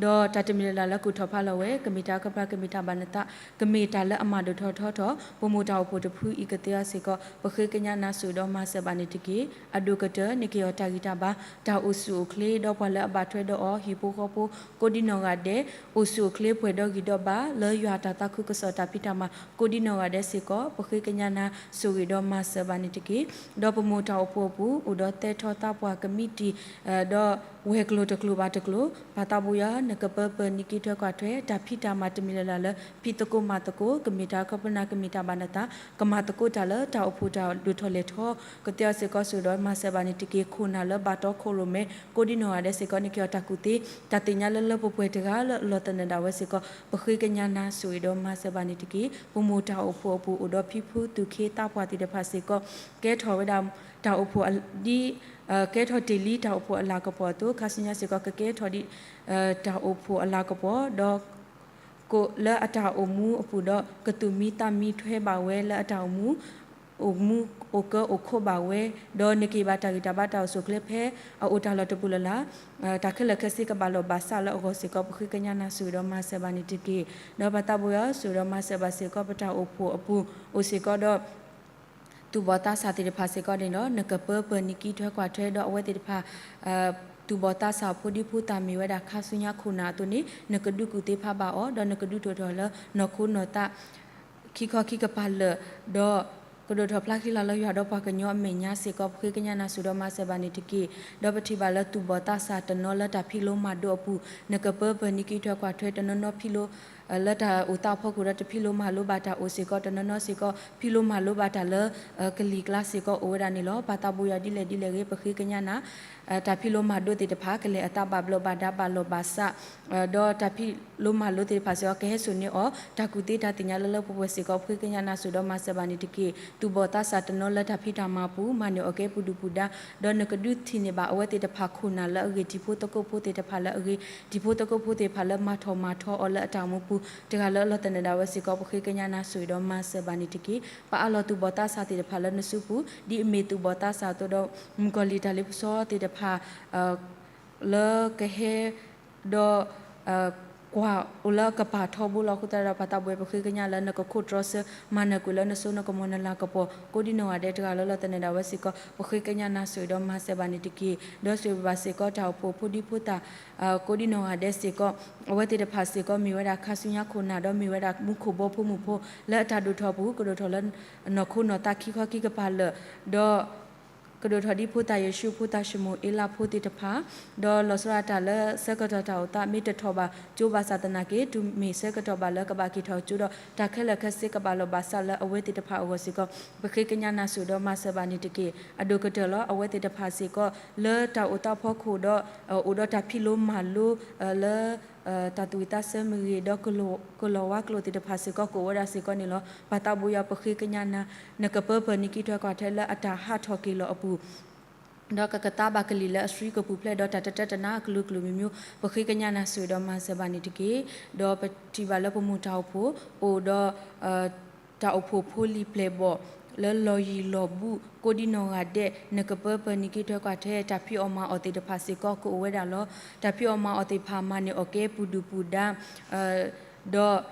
ဒီးတၢ်တမံၤလၢ်လၢ်လၢကူၣ်ထီၣ်ဖးလီၤဝဲ ကမ့ၢ်တၢ်ခီဖျိ ကမ့ၢ်တၢ်ဘၣ်နသး ကမ့ၢ်တၢ်လၢအမၤဒိၣ်ထီၣ်ထီထီၣ် ပမိၢ်တၢ်အိၣ်ဖှိၣ်တဖုအံၤကသ့အီၤစ့ၢ်ကီး ပဃ့ကညးနၤဆိၣ်ဂ့ၤဒီးမၤစၢၤဘၣ်န့ၣ်တက့ၢ်. အဒိၣ်ကတၢၢ် နကဟ့ၣ်အီၤတၢ်ဂံၢ်တၢ်ဘါ တၢ်အိၣ်ဆူၣ်အိၣ်ချ့ ဒီးပှၤလၢအဘၣ်ထွဲဒီးအီၤ ဟံၣ်ဖိဃီဖိ ကိးဒံနီၢ်ဂၤဒဲး အိၣ်ဆူၣ်အိၣ်ချ့ပှဲၤဒီးဂံၢ်ဒီးဘါ လၢယွၤအတၢ်သးခုကစီၣ်တၢ်ဖံးတၢ်မၤ ကိးဒံနီၢ်ဂၤဒဲးစ့ၢ်ကီး ပဃ့ကညးနၤဆိၣ်ဂ့ၤဒီးမၤစၢၤဘၣ်န့ၣ်တက့ၢ်. ဒီးပမိၢ်တၢ်အိၣ်ဖှိၣ်အပူၤ အိၣ်ဒီးသဲထီသးပှၢ်ကမံးတံာ် ဒီးဝဲၤကျိၤတကျိၤဘၣ်တကျိၤ ပၢ်သးဘိယွၤ နကပၢပၢနံၤကံၣ်ထွဲကွၢ်ထွဲ တၢ်ဖံးတၢ်မၤတမံၤလၢ်လၢ်လၢ ဖံးသကိးမၤသကိး ကမ့ၢ်တၢ်ခီဖျိနၤ ကမ့ၢ်တၢ်ဘၣ်နသး ကမၤသကိးတၢ်လၢတၢ်အိၣ်ဖှိၣ်တၢ်ဒိၣ်ထီၣ်လဲၢ်ထီၣ် ကသ့အီၤစ့ၢ်ကီးဆိၣ်ဂ့ၤဒီးမၤစၢၤဘၣ်န့ၣ်တက့ၢ်. ခိၣ်နၢ်လၢဘၣ်တီခိၣ်ရိၣ်မဲ ကိးဒံနီၢ်ဂၤဒဲးစ့ၢ်ကီး နကဟ့ၣ်အီၤတၢ်ကူၣ်သ့ တၢ်သ့ၣ်ညါလၢလၢပှဲၤပှဲၤတဂၤလၢအလီၤသနၢၣ်ဒၣ်ဝဲစ့ၢ်ကီး ပဃ့ကညးနၤဆိၣ်ဂ့ၤဒီးမၤစၢၤဘၣ်န့ၣ်တက့ၢ်. ပမိၢ်တၢ်အိၣ်ဖှိၣ်အပူၤ အိၣ်ဒီးဖံဖုသူၣ်က့သးပှၢ်သ့ၣ်တဖၣ်စ့ၢ်ကီး ကဲထီၣ်ဝဲဒၣ် တၢ်အိၣ်ဖှိၣ်ဒ် ကဲထီၣ်တ့ၢ်လံတၢ်အိၣ်ဖှိၣ်အလၤကပီၤအသိး ခါဆူညါစ့ၢ်ကီး ကကဲထီၣ်ဒံး တၢ်အိၣ်ဖှိၣ်အလၤကပီၤ ဒီး ကိးလၢအတၢ်အိၣ်မူအပူၤဒီး ကသူၣ်မံသးမံထွဲဘၣ်ဝဲလၢအတၢ်အိၣ်မူ အိၣ်မူအိၣ်ကၢအိၣ်ခိးဘၣ်ဝဲ ဒီးနကဟ့ၣ်ဘၣ်တၢ်ဂံၢ်တၢ်ဘါတၢ်အိၣ်ဆူၣ်အိၣ်ချ့ဖဲအအိၣ်တၢ်လီၢ်တပူၤလၢ်လၢ် တၢ်ခဲလၢာ်ခဲဆ့ကဘၣ်လီၢ်ဘၣ်စးလၢအဂီၢ်စ့ၢ်ကီး ပဃ့ကညးနၤဆိၣ်ဂ့ၤဒီးမၤစၢၤဘၣ်န့ၣ်တက့ၢ်. ဒီးပၢ်သးဘိယွၤ ဆိၣ်ဂ့ၤဒီးမၤစၢၤဘၣ်စ့ၢ်ကီး ပတၢ်အိၣ်ဖှိၣ်အပူၤ အိၣ်စ့ၢ်ကီးဒီး သူၣ်ဘီၣ်သးစၢ်သ့ၣ်တဖၣ်စ့ၢ်ကီးန့ၣ်လီၤ. နကပၢပၢနံၤကံၣ်ထွဲကွၢ်ထွဲဒီးအဝဲသ့ၣ်တဖၣ် သူၣ်ဘီၣ်သးစၢ်ဖိဒံဖိသၣ်မ့ၢ်ဝဲဒၣ်ခါဆူညါခိၣ်နၢ်အသိးန့ၣ် နကဒုးကူၣ်သ့ဖးဘၣ်အီၤ ဒီးနကဒုးထီၣ်ထီၣ်လၢနီၢ်ခိနီၢ်သး ခံခီခံကပၤလၢာ် ဒီးကဒိၣ်ထီၣ်ဖျါဃံလၤလၢယွၤဒီးပှၤကညီအမဲာ်ညါစ့ၢ်ကီး ပဃ့ကညးနၤဆိၣ်ဂ့ၤဒီးမၤစၢၤဘၣ်န့ၣ်တက့ၢ်. ဒီးပထံၣ်ဘၣ်လၢသူၣ်ဘီၣ်သးစၢ်တနီၤလၢတၢ်ဖံးလိမၤဒိးအပူၤ နကပၢပၢနံၤကံၣ်ထွဲကွၢ်ထွဲ တနီၤနီၤဖံးလိ လၢတၢ်အိၣ်သးအဖီခိၣ်ဒီးတဖံးလိမၤလိဘၣ်တၢ်အိၣ်စ့ၢ်ကီး တနီၤနီၤစ့ၢ်ကီး ဖံးလိမၤလိဘၣ်တၢ်လၢ ကလံၤကျါစ့ၢ်ကီးအိၣ်ဝဲဒၣ်န့ၣ်လီၤ. ပၢ်သးဘိယွၤဒ်လဲၣ်ဒ်လဲၣ်ဂ့ၤ ပဃ့ကညးနၤ တၢ်ဖံးလိမၤဒိးသ့ၣ်တဖၣ် ကလဲၤအသးဘၣ်ဘျီးဘၣ်ဒါဘၣ်လီၢ်ဘၣ်စး ဒီးတၢ်ဖံးလိမၤလိသ့ၣ်တဖၣ်စ့ၢ်ကီး ကဟဲစိာ်န့ၢ်အီၤ တၢ်ကူၣ်သ့တၢ်သ့ၣ်ညါလၢလၢပှဲၤပှဲၤစ့ၢ်ကီး ပဃ့ကညးနၤဆိၣ်ဂ့ၤဒီးမၤစၢၤဘၣ်န့ၣ်တက့ၢ်. သူၣ်ဘီၣ်သးစၢ်တနီၤလၢတၢ်ဖံးတၢ်မၤအပူၤ မၤန့ၢ်အီၣ်ကဲပူၤဒုၣ်ပူၤဒါ ဒီးနကဒုးထံၣ်န့ၢ်ဘၣ်အဝဲသ့ၣ်တဖၣ်ခိၣ်နၢ်လၢအဂ့ၤ တံၤဖိသကိးဖိသ့ၣ်တဖၣ်လၢအဂ့ၤ တံၤဖိသကိးဖိသ့ၣ်တဖၣ်လၢမၤထီၣ်မၤထီအီၤလၢအတၢ်အိၣ်မူပူၤ တဂၤလၢအလီၤသနၢၣ်ဒၣ်ဝဲစ့ၢ်ကီး ပဃ့ကညးနၤဆိၣ်ဂ့ၤဒီးမၤစၢၤဘၣ်န့ၣ်တက့ၢ်. ပအးလီၤသူၣ်ဘီၣ်သးစၢ်သ့ၣ်တဖၣ်လၢနစုပူၤ ဒ်အမ့ၢ်သူၣ်ဘီၣ်သးစၢ်အသိးဒီး မုၣ်ကီၤလံၢ်တၢ်လ့ပစီသ့ၣ်တဖၣ် လၢကဟဲ ဒီး ကွၢ်အိၣ်လၢကပၤထီဘိလီၤ. အဃိသတးဒီး ပၢ်သးဘိယွၤ ပဃ့ကညးလၢနကခိၣ်တြီဆၢ မၤနၢၤကွံာ်လၢနစိနကမီၤနလၤကပီၤ ကိးဒံနီၢ်ဂၤဒဲးတဂၤလၢလီၤသနၢၣ်ဒၣ်ဝဲစ့ၢ်ကီး ပဃ့ကညးနၤဆိၣ်ဂ့ၤဒီးမၤစၢၤဘၣ်န့ၣ်တက့ၢ်. ဒီးဆိၣ်ဂ့ၤဘၣ်စ့ၢ်ကီးတၢ်အိၣ်ဖှိၣ်ဖိဒံဖိသၣ် ကိးဒံနီၢ်ဂၤဒဲးစ့ၢ်ကီး အဝဲသ့ၣ်တဖၣ်စ့ၢ်ကီး မ့ၢ်ဝဲဒၣ်ခါဆူညါခိၣ်နၢ် ဒီးမ့ၢ်ဝဲဒၣ်မူခိၣ်ဘီဖိမုၢ်ဖိ လၢအတၢ်ဒိၣ်ထီၣ်အပူၤ ကဒိၣ်ထီၣ်လၢ နီၢ်ခိနီၢ်သးခံခီခံကပၤလၢာ် ဒီး ကဒိၣ်ထီၣ်ဒ်ဖိသၣ်ယ့ၣ်ၡူး ဖိသၣ်ၡမူၤအ့လးဖိသ့ၣ်တဖၣ် ဒီးလီၤဆီဒၣ်တၢ်လၢဆၢကတီၢ်တၢ်အိၣ်သး မ့ၢ်တထီၣ်ဘၣ်ကၠိဘၣ်ဆၣ်သနာ်က့ တုၤမ့ၢ်ဆၢကတီၢ်ဘၣ်လၢကဘၣ်က့ၤထီၣ်ကၠိဒီး တၢ်ခဲလၢာ်ခဲဆ့ကဘၣ်လီၢ်ဘၣ်စးလၢအဝဲသ့ၣ်တဖၣ်အဂီၢ်စ့ၢ်ကီး ပဃ့ကညးနၤဆိၣ်ဂ့ၤဒီးမၤစၢၤဘၣ်န့ၣ်တက့ၢ်. အဒိၣ်ကတၢၢ်လီၤ အဝဲသ့ၣ်တဖၣ်စ့ၢ်ကီး လၢတၢ်အိၣ်သးဖီခိၣ်ဒီး အိၣ်ဒီးတၢ်ဖံးလိမၤလိ လၢ တၢ်သူၣ်ဝံၣ်သးဆၢမ့ၢ်ဂ့ၤ ဒီးကလီၤဝါကျိာ်သ့ၣ်တဖၣ်စ့ၢ်ကီး ကအိၣ်ဝဲဒၣ်စ့ၢ်ကီးန့ၣ်လီၤ. ပၢ်သးဘိယွၤ ပဃ့ကညးနၤ နကပၢပၢနံၤကံၣ်ထွဲကွၢ်ထွဲလၢအတၢ်ဟးထီၣ်က့ၤလီၤအပူၤ ဒီးကကသါဘၣ်ကလံၤလၢအဆှံကပူၤဖျဲးဒီးတၢ်တတၢတနါအကလုာ်ကလုာ်မံၤမံၤ ပဃ့ကညးနၤဆိၣ်ဂ့ၤဒီးမၤစၢၤဘၣ်န့ၣ်တက့ၢ်. ဒီးပထံၣ်ဘၣ်လၢပမိၢ်တၢ်အိၣ်ဖှိၣ် အိၣ်ဒီး တၢ်အိၣ်ဖှိၣ်ဖိလံၤပျဲၢ်ဘီၣ် လၢလီၢ်ယံၤလီၢ်ဘူး ကိးဒံနီၢ်ဂၤဒဲး နကပၢပၢနံၤကံၣ်ထွဲကွၢ်ထွဲ တၢ်ဖံးအီၣ်မၤအီၣ်သ့ၣ်တဖၣ်စ့ၢ်ကီးကအိၣ်ဝဲဒၣ်လီၤ. တၢ်ဖံးအီၣ်မၤအီၣ်သ့ၣ်တဖၣ်မၤန့ၢ်အီၣ်ကဲပူၤဒုၣ်ပူၤဒါ ဒီ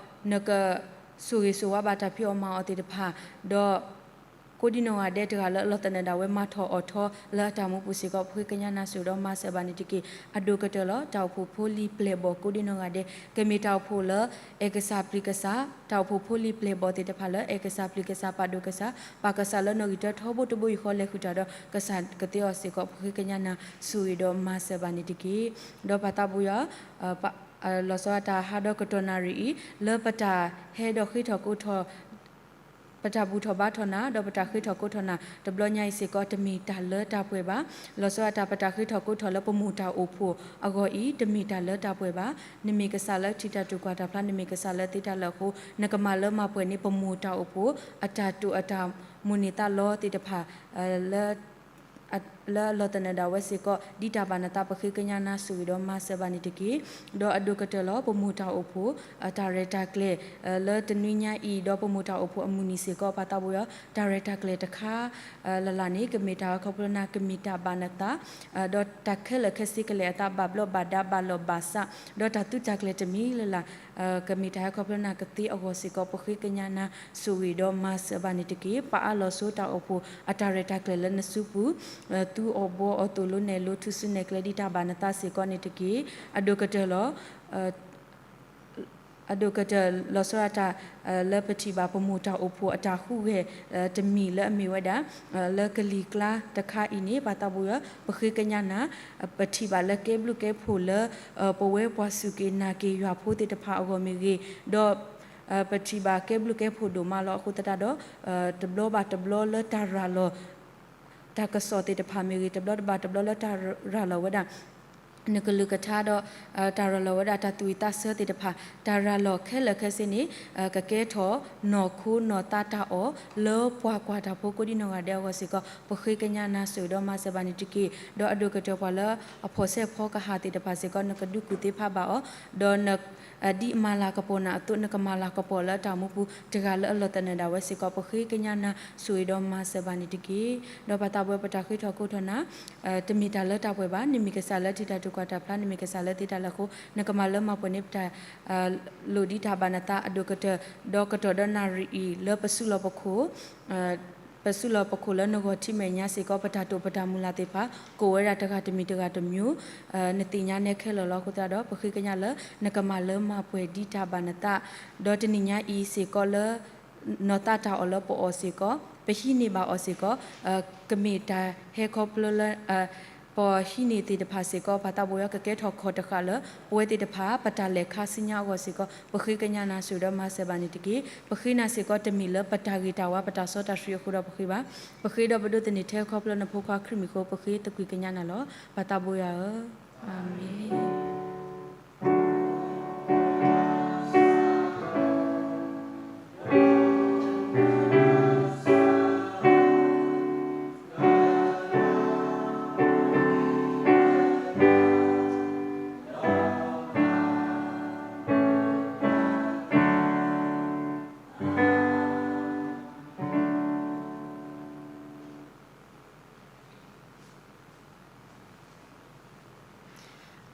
းနက ဆိၣ်ဂ့ၤဆိၣ်ဝါဘၣ်တၢ်ဖံးအီၣ်မၤအီၣ်သ့ၣ်တဖၣ် ဒီး ကိးဒံနီၢ်ဂၤဒဲးတဂၤလၢအလီၤသနၢၣ်ဒၣ်ဝဲ မၤထီၣ်အီၣ်ထီလၢအတၢ်အိၣ်မူပူၤစ့ၢ်ကီး ပဃ့ကညးနၤဆိၣ်ဂ့ၤဒီးမၤစၢၤဘၣ်န့ၣ်တက့ၢ်. အဒိၣ်ကတၢၢ်လီၤ တၢ်အိၣ်ဖှိၣ်ဖိလံၤပျဲၢ်ဘီၣ်ကိးဒံနီၢ်ဂၤဒဲး ကမ့ၢ်တၢ်အိၣ်ဖှိၣ်လၢ အဲၣ်ကစၢ်ပျံၤကစၢ် တၢ်အိၣ်ဖှိၣ်ဖိလံၤပျဲၢ်ဘီၣ်သ့ၣ်တဖၣ်လၢ အဲၣ်ကစၢ်ပျံၤကစၢ်ပာ်ဒိၣ်ကစၢ် ပာ်ကစၢ်လၢနီၣ်ဂံၢ်တၢထီဘိတဘိယူၢ်ဃီလဲၤဃုာ်တၢ်ဒီး ကစၢ်ကသ့အီၤစ့ၢ်ကီး ပဃ့ကညးနၤဆိၣ်ဂ့ၤဒီးမၤစၢၤဘၣ်န့ၣ်တက့ၢ်. ဒီးပၢ်သးဘိယွၤ လီၤဆီဒၣ်တၢ်ဟးဒီးကတီၢ်နၣ်ရံၣ်အံၤ လၢပတၢ်ဟဲဒီးဃ့ထီၣ်ကိးထီၣ် ပတၢ်ဘူၣ်ထီၣ်ဘါထီၣ်နၤ ဒီးပတၢ်ဃ့ထီၣ်ကိးထီၣ်နၤ တဘျီညါအံၤစ့ၢ်ကီး တမ့ၢ်တၢ်လၢတၢ်ပှဲၤဘၣ်. လီၤဆီဒၣ်တၢ် ပတၢ်ဃ့ထီၣ်ကိးထီၣ်လၢပမိၢ်တၢ်အိၣ်ဖှိၣ်အဂီၢ်အံၤ တမ့ၢ်တၢ်လၢတၢ်ပှဲၤဘၣ်. နမ့ၢ်ကစၢ်လၢထံၣ်တၢ်တိာ်ကွၢ်တၢ်ဖျါ, နမ့ၢ်ကစၢ်လၢသ့တၢ်လၢာ်အဃိ, နကမၤလၢမၤပှဲၤန့ၢ်ပမိၢ်တၢ်အိၣ်ဖှိၣ် အတၢ်တိာ်အတၢ်မိၣ်န့ၢ်သးလီသ့ၣ်တဖၣ် လၢ လၢအလီၤသနၢၣ်ဒၣ်ဝဲစ့ၢ်ကီး ဒ်တၢ်ဘၣ်နသး ပဃ့ကညးနၤဆိၣ်ဂ့ၤဒီးမၤစၢၤဘၣ်န့ၣ်တက့ၢ်. ဒီးအဒိၣ်ကတၢၢ်လီၤ ပမိၢ်တၢ်အိၣ်ဖှိၣ် အတၢ်ရဲၣ်တၢ်ကျဲၤ လၢတနွံညါအံၤ ဒီးပမိၢ်တၢ်အိၣ်ဖှိၣ်အမုၢ်နံၤစ့ၢ်ကီး ပၢ်သးဘိယွၤ တၢ်ရဲၣ်တၢ်ကျဲၤတခါ လၢ်လၢ်န့ၣ် ကမ့ၢ်တၢ်ဟဲခီဖျိနၤ ကမ့ၢ်တၢ်ဘၣ်နသး ဒီးတၢ်ခဲလၢာ်ခဲဆ့ကလဲာ်အသး ဘၣ်ဘျီးဘၣ်ဒါ ဘၣ်လီၢ်ဘၣ်စး ဒီးတၢ်သုးတၢ်ကျဲၤတမံၤလၢ်လၢ် ကမ့ၢ်တၢ်ဟဲခီဖျိနၤကသ့အဂီၢ်စ့ၢ်ကီး ပဃ့ကညးနၤဆိၣ်ဂ့ၤဒီးမၤစၢၤဘၣ်န့ၣ်တက့ၢ်. ပာ်အါလီၤဆိတၢ်အိၣ်ဖှိၣ်အတၢ်ရဲၣ်တၢ်ကျဲၤလၢနစုပူၤ သူအီၣ်ဘှီအီၣ်သိၣ်လိနဲၣ်လိ ထုးစုနဲၣ်ကျဲ ဒ်တၢ်ဘၣ်နသးစ့ၢ်ကီးန့ၣ်တက့ၢ်. အဒိၣ်ကတၢၢ်လီၤ အဒိၣ်ကတၢၢ်လီၤဆီဒၣ်တၢ် လၢပထံၣ်ဘၣ်ပမိၢ်တၢ်အိၣ်ဖှိၣ်အတၢ်ဟူးဂဲၤ တမံၤလၢအမ့ၢ်ဝဲဒၣ် လၢကလံၤကျါတခါအံၤန့ၣ် ပၢ်သးဘိယွၤ ပဃ့ကညးနၤ ပထံၣ်ဘၣ်လၢကဲဘျုးကဲဖှိၣ်လၢ ပဝဲပှၤစူၢ်က့ၤနာ်က့ၤယွၤဖိသ့ၣ်တဖၣ်အဂီၢ်မ့ၢ်ဂ့ၤ, ဒီး ပထံၣ်ဘၣ်ကဲဘျုးကဲဖှိၣ်ဒိၣ်မးလီၤ. အဃိသတးဒီး တဘျီဘၣ်တဘျီလၢတၢ်ရၤလီၤ တၢ်ကစီၣ်သ့ၣ်တဖၣ်မ့ၢ်ဂ့ၤ, တဘျီတဘၣ်တဘျီလၢတၢ်ရၤလီၤဝဲဒၣ် နကလုၢ်ကထါဒီး တၢ်ရၤလီၤဝဲဒၣ်တၢ်သူၣ်ဝံၣ်သးဆၢသ့ၣ်တဖၣ်, တၢ်ရၤလီၤခဲလၢာ်ခဲဆ့န့ၣ် ကကဲထီၣ်နီၢ်ခိနီၢ်သးတၢ်အီၣ် လၢပှၤကွၢ်တၢ်ဖိကိးဒံနီၢ်ဂၤဒဲးအဂီၢ်စ့ၢ်ကီး ပဃ့ကညးနၤဆိၣ်ဂ့ၤဒီးမၤစၢၤဘၣ်န့ၣ်တက့ၢ်. ဒီးအဒိၣ်ကတၢၢ်ပှၤလၢအဖီၣ်ဆဲးဖီကဟၣ်သ့ၣ်တဖၣ်စ့ၢ်ကီး နကဒုးကူၣ်သ့ဖးဘၣ်အီၤ, ဒီး ဒ်အမၤလၤကပီၤနၤအသိး နကမၤလၤကပီၤလၢအတၢ်အိၣ်မူပူၤ တဂၤလၢအလီၤသနၢၣ်ဒၣ်ဝဲစ့ၢ်ကီး ပဃ့ကညးနၤဆိၣ်ဂ့ၤဒီးမၤစၢၤဘၣ်န့ၣ်တက့ၢ်. ဒီးပၢ်သးဘိယွၤ ပတၢ်ဃ့ထီၣ်ကိးထီၣ်နၤ တမ့ၢ်တၢ်လၢတၢ်ပှဲၤဘၣ်. နမ့ၢ်ကစၢ်လၢထံၣ်တၢ်တိာ်ကွၢ်တၢ်ဖျါ, နမ့ၢ်ကစၢ်လၢသ့တၢ်လၢာ်အဃိ နကမၤလၢမၤပှဲၤန့ၢ်ပတၢ် လိၣ်ဒ်တၢ်ဘၣ်နသးအဒိၣ်ကတၢၢ်, ဒီးကတီၢ်ဒီးနၣ်ရံၣ်အံၤ လၢပစုလီၢ်ပခိၣ် ပစုလီၢ်ပခိၣ်လၢနဂီၢ်ထံးမဲာ်ညါစ့ၢ်ကီး ပတၢ်တိာ်ပတၢ်မုၢ်လၢ်သ့ၣ်တဖၣ် ကိးဝဲဒၣ်တဂၤတမံၤတဂၤတမံၤ, နသ့ၣ်ညါနဲခဲလၢာ်လီၤ. အဃိသတးဒီး ပဃ့ကညးလၢ နကမၤလၢမၤပှဲၤဒ်တၢ်ဘၣ်နသး, ဒီးတနံၤညါအံၤစ့ၢ်ကီးလၢ နီၢ်သးတၢ်အီၣ်လၢပအီၣ်စ့ၢ်ကီး ပဟံးန့ၢ်ဘၣ်အီၤစ့ၢ်ကီး ကမ့ၢ်တၢ်ဟဲခီဖျိလၢ ပဟံးန့ၢ်သ့ၣ်တဖၣ်စ့ၢ်ကီး ပၢ်သးဘိယွၤ ကကဲထီၣ်ခီၣ်တဃာ်လၢ ပဝဲသ့ၣ်တဖၣ် ပတၢ်လဲၤခါဆူညါအဂီၢ်စ့ၢ်ကီး ပဃ့ကညးနၤဆိၣ်ဂ့ၤဒီးမၤစၢၤဘၣ်န့ၣ်တက့ၢ်. ပဃ့နၤစ့ၢ်ကီး တမ့ၢ်လၢပတၢ်ဂ့ၤတၢ်ဝါ ပတၢ်စီတၢ်ဆှံအဃိဒီးပဃ့ဘၣ်. ပဃ့ဒီးပဒိးသန့ၤထဲခီဖျိနဖိခွါခရံာ်မံၤအဃိ ပဃ့သကွံၢ်ကညးနၤလီၤ. ပၢ်သးဘိယွၤဧၢ, အၤမ့ၣ်.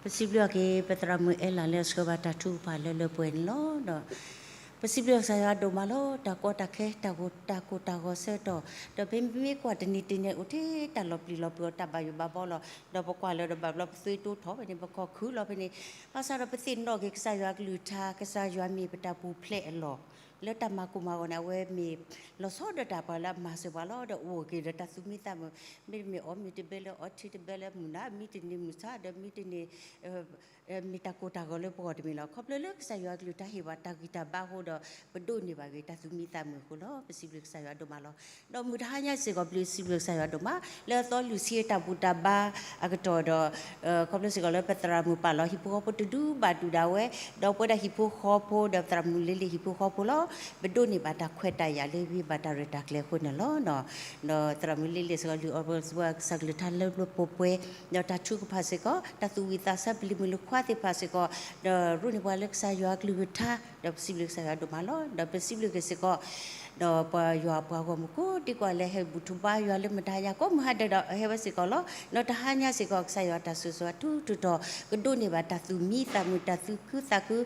ပစံးဘျုးအီၤက့ၤ ပသရၣ်မုၣ်အဲလၣ် လၢအဆှၢဘၣ်တၢ်ထုကဖၣ်လၢလၢပှဲၤပှဲၤန့ၣ်လီၤ. ဒီး ပစံးဘျုးကစၢ်ယွၤဒိၣ်မးလီၤ. တၢ်ကီတၢ်ခဲ တၢ်ကိၢ်တၢ်ဂီၤဆၢကတီၢ်, ဒီးပမ့ၢ်ကွၢ်တနံၤတနံၤ အိၣ်ထဲတၢ်လီၤပျံၤလီၤဖုးအီၤ တၢ်ဘၣ်ယိၣ်ဘၣ်ဘီလီၤ. ဒီးပကွၢ်လၢၤဒီးဘၣ်ဘျီ ပသွံတိထီၣ်ဖဲန့ၣ် ပခီၣ်ခုလီၤဖဲန့ၣ်, ဘၣ်ဆၣ်ဒီးပသ့ၣ်နီၣ်က့ၤကစၢ်ယွၤကလုၢ်ကထါ, ကစၢ်ယွၤမ့ၢ်ပတၢ်ပူၤဖျဲးအလီၢ် လၢတၢ်မၤကိၢ်မၤဂီၤန့ၣ် အဝဲမ့ၢ်လီၤဆီဒၣ်တၢ် ပှၤလၢအမၤစၢၤပှၤလီၤ. ဒီးအိၣ်က့ၤဒီးတၢ်သူၣ်မံသးမုာ်, မ့တမ့ၢ်အီၣ်မ့ၤတဘဲလၢအီထံတဘဲလၢမုၢ်နၤ, မ့တန့ၢ်မုၢ်ဆါ, ဒီးမ့တန့ၢ် မ့ၢ်တၢ်ကိၢ်တၢ်ဂီၤလၢပဂီၢ်တမ့ၢ်လီၤ. ခီဖျိလၢကစၢ်ယွၤကလုၢ်ကထါဟ့ၣ်ပှၤတၢ်ဂံၢ်တၢ်ဘါအဃိဒီး ပဒိးန့ၢ်ဘၣ်က့ၤတၢ်သူၣ်မံသးမုာ်အဃိလီၤ. ပစံးဘျုးကစၢ်ယွၤဒိၣ်မးလီၤ. ဒီးမုၢ်တဟါညါစ့ၢ်ကီး ပစံးဘျုးကစၢ်ယွၤဒိၣ်မး လၢအသီလွံၢ်ဆံအတၢ်ဘူၣ်တၢ်ဘါအကတီၢ်ဒီး ခီဖျိစ့ၢ်ကီးလၢပသရၣ်မုၣ်ပာ်လီၤဟံၣ်ဖိဃီဖိတဒူဘၣ်ဒူဒၣ်ဝဲ, ဒီးပဝဲဒၣ်ဟံၣ်ဖိဃီဖိ ဒီးပသရၣ်မုၣ်လ့လ့ၣ်ဟံၣ်ဖိဃီဖိလီၤ. ပဒိးန့ၢ်ဘၣ်တၢ်ခွဲးတၢ်ယာ်လၢဂ့ၤဘၣ်တၢ်ရဲၣ်တၢ်ကျဲၤအဃိန့ၣ်လီၤ. ဒီးသရၣ်မုၣ်လ့လ့ၣ်စ့ၢ်ကီး လုၢ်အီၣ်ပှၤကစၢ်ကလုၢ်ကထါလၢလၢပှဲၤပှဲၤ, ဒီးတၢ်ထုကဖၣ်စ့ၢ်ကီး တၢ်သူၣ်ဝံၣ်သးဆၢ ပလံၤမုၣ်လၢခွါသ့ၣ်တဖၣ်စ့ၢ်ကီး, ဒီးရိန့ၢ်ပှၤလၢကစၢ်ယွၤကလုၢ်ကထါ, ဒီးပစံးဘျုးကစၢ်ယွၤဒိၣ်မးလီၤ. ဒီးပစံးဘျုးက့ၤစ့ၢ်ကီး ဒီးပှၤယွၤပှၤဂီၢ်မုၢ်ကိးဒံကိးဂၤလၢဟဲဘူၣ်ထီၣ်ဘါယွၤလၢမုၢ်တဟါညါကိးမုၢ်ဟါဒဲးဒီး ဟဲဝဲစ့ၢ်ကီးလီၤ. ဒီးတဟါညါစ့ၢ်ကီး ကစၢ်ယွၤတၢ်ဆိၣ်ဂ့ၤအထူးထူးတီၤ ကဒိးန့ၢ်ဘၣ်တၢ်သူၣ်မံသးမုာ် တၢ်သူၣ်ခုသးခု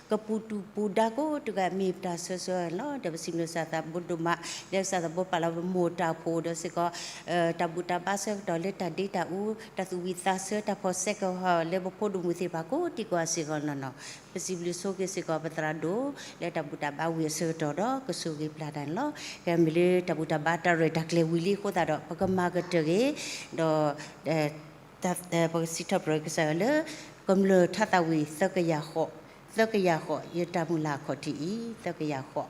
ကပူၤတူၢ်ပူၤဒါကိးတဂၤ မ့ၢ်ပတၢ်ဆိၣ်ဂ့ၤလီၤ. ဒီးပစံးဘျုးကစၢ်သးဘိဒိၣ်မး လၢကစၢ်သးဘိပာ်လီၤပမိၢ်တၢ်အိၣ်ဖှိၣ်ဒီးစ့ၢ်ကီး တၢ်ဘူၣ်တၢ်ဘါဆၢကတီၢ်လၢတၢ်ဒ့တၢ်အူ တၢ်သူၣ်ဝံၣ်သးဆၢ တၢ်ဖီၣ်ဆဲးကဟီၣ်လၢပဖိဒိၣ်မုၣ်သ့ၣ်တဖၣ်ကိးဒံကိးဂၤစ့ၢ်ကီးနီၢ်နီၢ် ပစံးဘျုးဆိက့ၤစ့ၢ်ကီး ပသရၣ်ဒိၣ် လၢတၢ်ဘူၣ်တၢ်ဘါဝံၤအဆၢကတီၢ်ဒီး ကဆိၣ်ဂ့ၤပျၢ်တၢ်န့ၣ်လီၤ. ကဲမ့ၢ်လၢတၢ်ဘူၣ်တၢ်ဘါတၢ်ရဲၣ်တၢ်ကျဲၤဝံၤလံအဃိသတးဒီး ပကမၤကတၢၢ်ဂ့ၤ ဒီး ပကစံးထီၣ်ပတြၢၤကစၢ်ယွၤလၢ ကမျၢၢ်ထါသးဝံၣ် သၢကယၤဃိး, သၢကယၤဃိး ယတၢ်မုၢ်လၢ်အခီၣ်ထံးအံၤ သၢကယၤဃိး.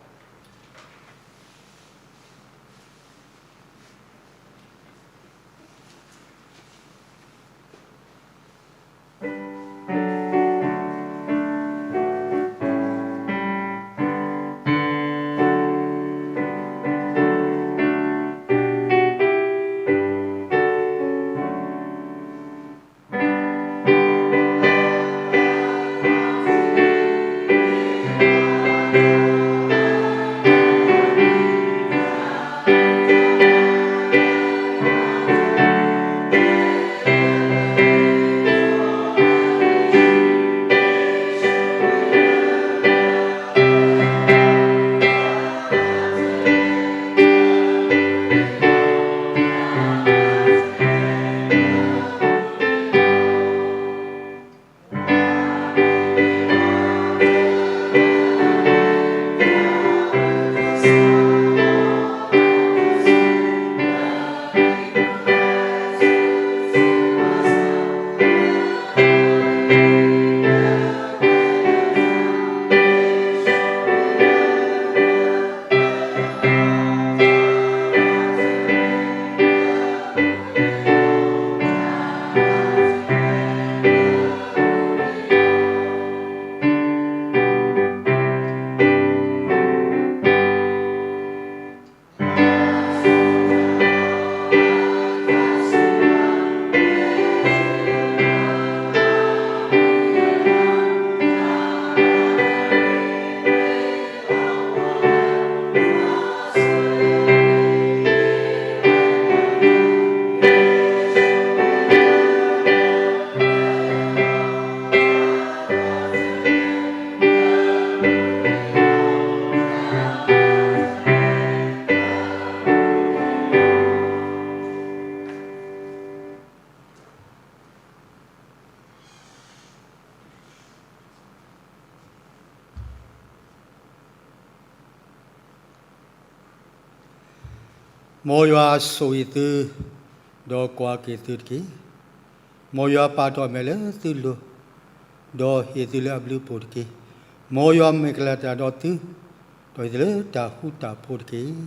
မ်ယွၤဆိၣ်ဂ့ၤသု, ဒီးကွၢ်က့ၤသုတက့ၢ်. မ်ယွၤပာ်ထီၣ်အမဲာ်လၢသုလိၤ, ဒီးဟ့ၣ်သုလၢအဘျုးအဖှိၣ်တက့ၢ်. မ်ယွၤမ့ၢ်ကလဲၤတၢ်ဒီးသု, ဒီးဟ့ၣ်သုလၢတၢ်ဃူတၢ်ဖိးတက့ၢ်.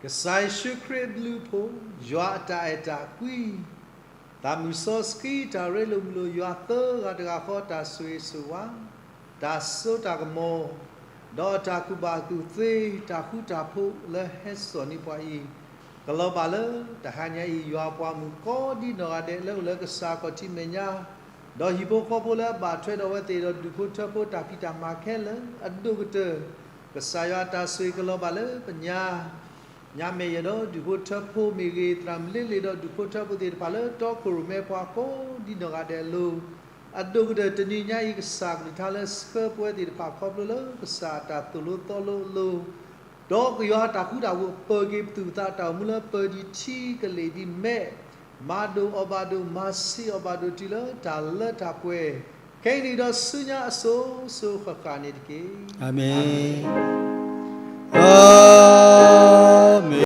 ကစၢ်ယ့ၣ်ၡူးခရံာ်အဘျုးအဖှိၣ်, ယွၤအတၢ်အဲၣ်တၢ်ကွံ, သးမုၢ်စီဆှံတၢ်ရ့လိာ်မုာ်လိာ်ယွၤသၢဂၤတဂၤဃီ တၢ်ဆိၣ်ဂ့ၤဆိၣ်ဝါ, တၢ်စိတၢ်ကမီၤ, ဒီးတၢ်ကူၣ်ဘၣ်ကူၣ်သ့, တၢ်ဃူတၢ်ဖိးလၢဟဲစိာ်န့ၢ်ပှၤအံၤ, ကလီၤဘၣ်လၢတဟါညါအံၤ ယွၤအပှၤမုၣ်ကိးဒံနီၢ်ဂၤဒဲးလၢအိၣ်လၢကစၢ်ခီၣ်ထံးမဲာ်ညါ, ဒီးဟံၣ်ဖိဃီဖိလၢအဘၣ်ထွဲဒီးအဝဲသ့ၣ်ဒီး ဒူၣ်ဖိထၢဖိတၢ်ဖံးတၢ်မၤခဲလၢာ်အဒိၣ်ကတၢၢ်, ကစၢ်ယွၤအတၢ်ဆိၣ်ဂ့ၤကလီၤဘၣ်လၢပညါ ညါမဲာ်ယဲဒီး ဒူၣ်ဖိထၢဖိမ့ၢ်ဂ့ၤ, သရၣ်မုၣ်လ့လ့ဒီး ဒူၣ်ဖိထၢဖိသ့ၣ်တဖၣ်လၢတီခိၣ်ရိၣ်မဲပှၤကိးဒံနီၢ်ဂၤဒဲးအလိၤ, အဒိၣ်ကတၢၢ်တနံၤညါအံၤ ကစၢ်ကလုၢ်ကထါလၢဆှၢပဝဲသ့ၣ်တဖၣ်ခီဖျိလၢကစၢ်အတၢ်သိၣ်လိသီလိအလိၤ, ဒီးကယွၤအတၢ်ဃူတၢ်ဖိးပၢၤက့ၤပသူၣ်ပသး တၢ်အိၣ်မူလၢပၢၤဒံးထံကလ့ၢ်ဒံးမဲး, မၤဒိၣ်အီၣ်ဘၣ်ဒိၣ် မၤဆံးအီၣ်ဘၣ်ဒိၣ်တုၤလၢတၢ်လၢတၢ်ပှဲၤ, ခဲအံၤန့ၣ်ဒီးဆူညါအစိၤစိၤဃၣ်ဃၣ်န့ၣ်တက့ၢ်. အၤမ့ၣ်. အၤမ့ၣ်.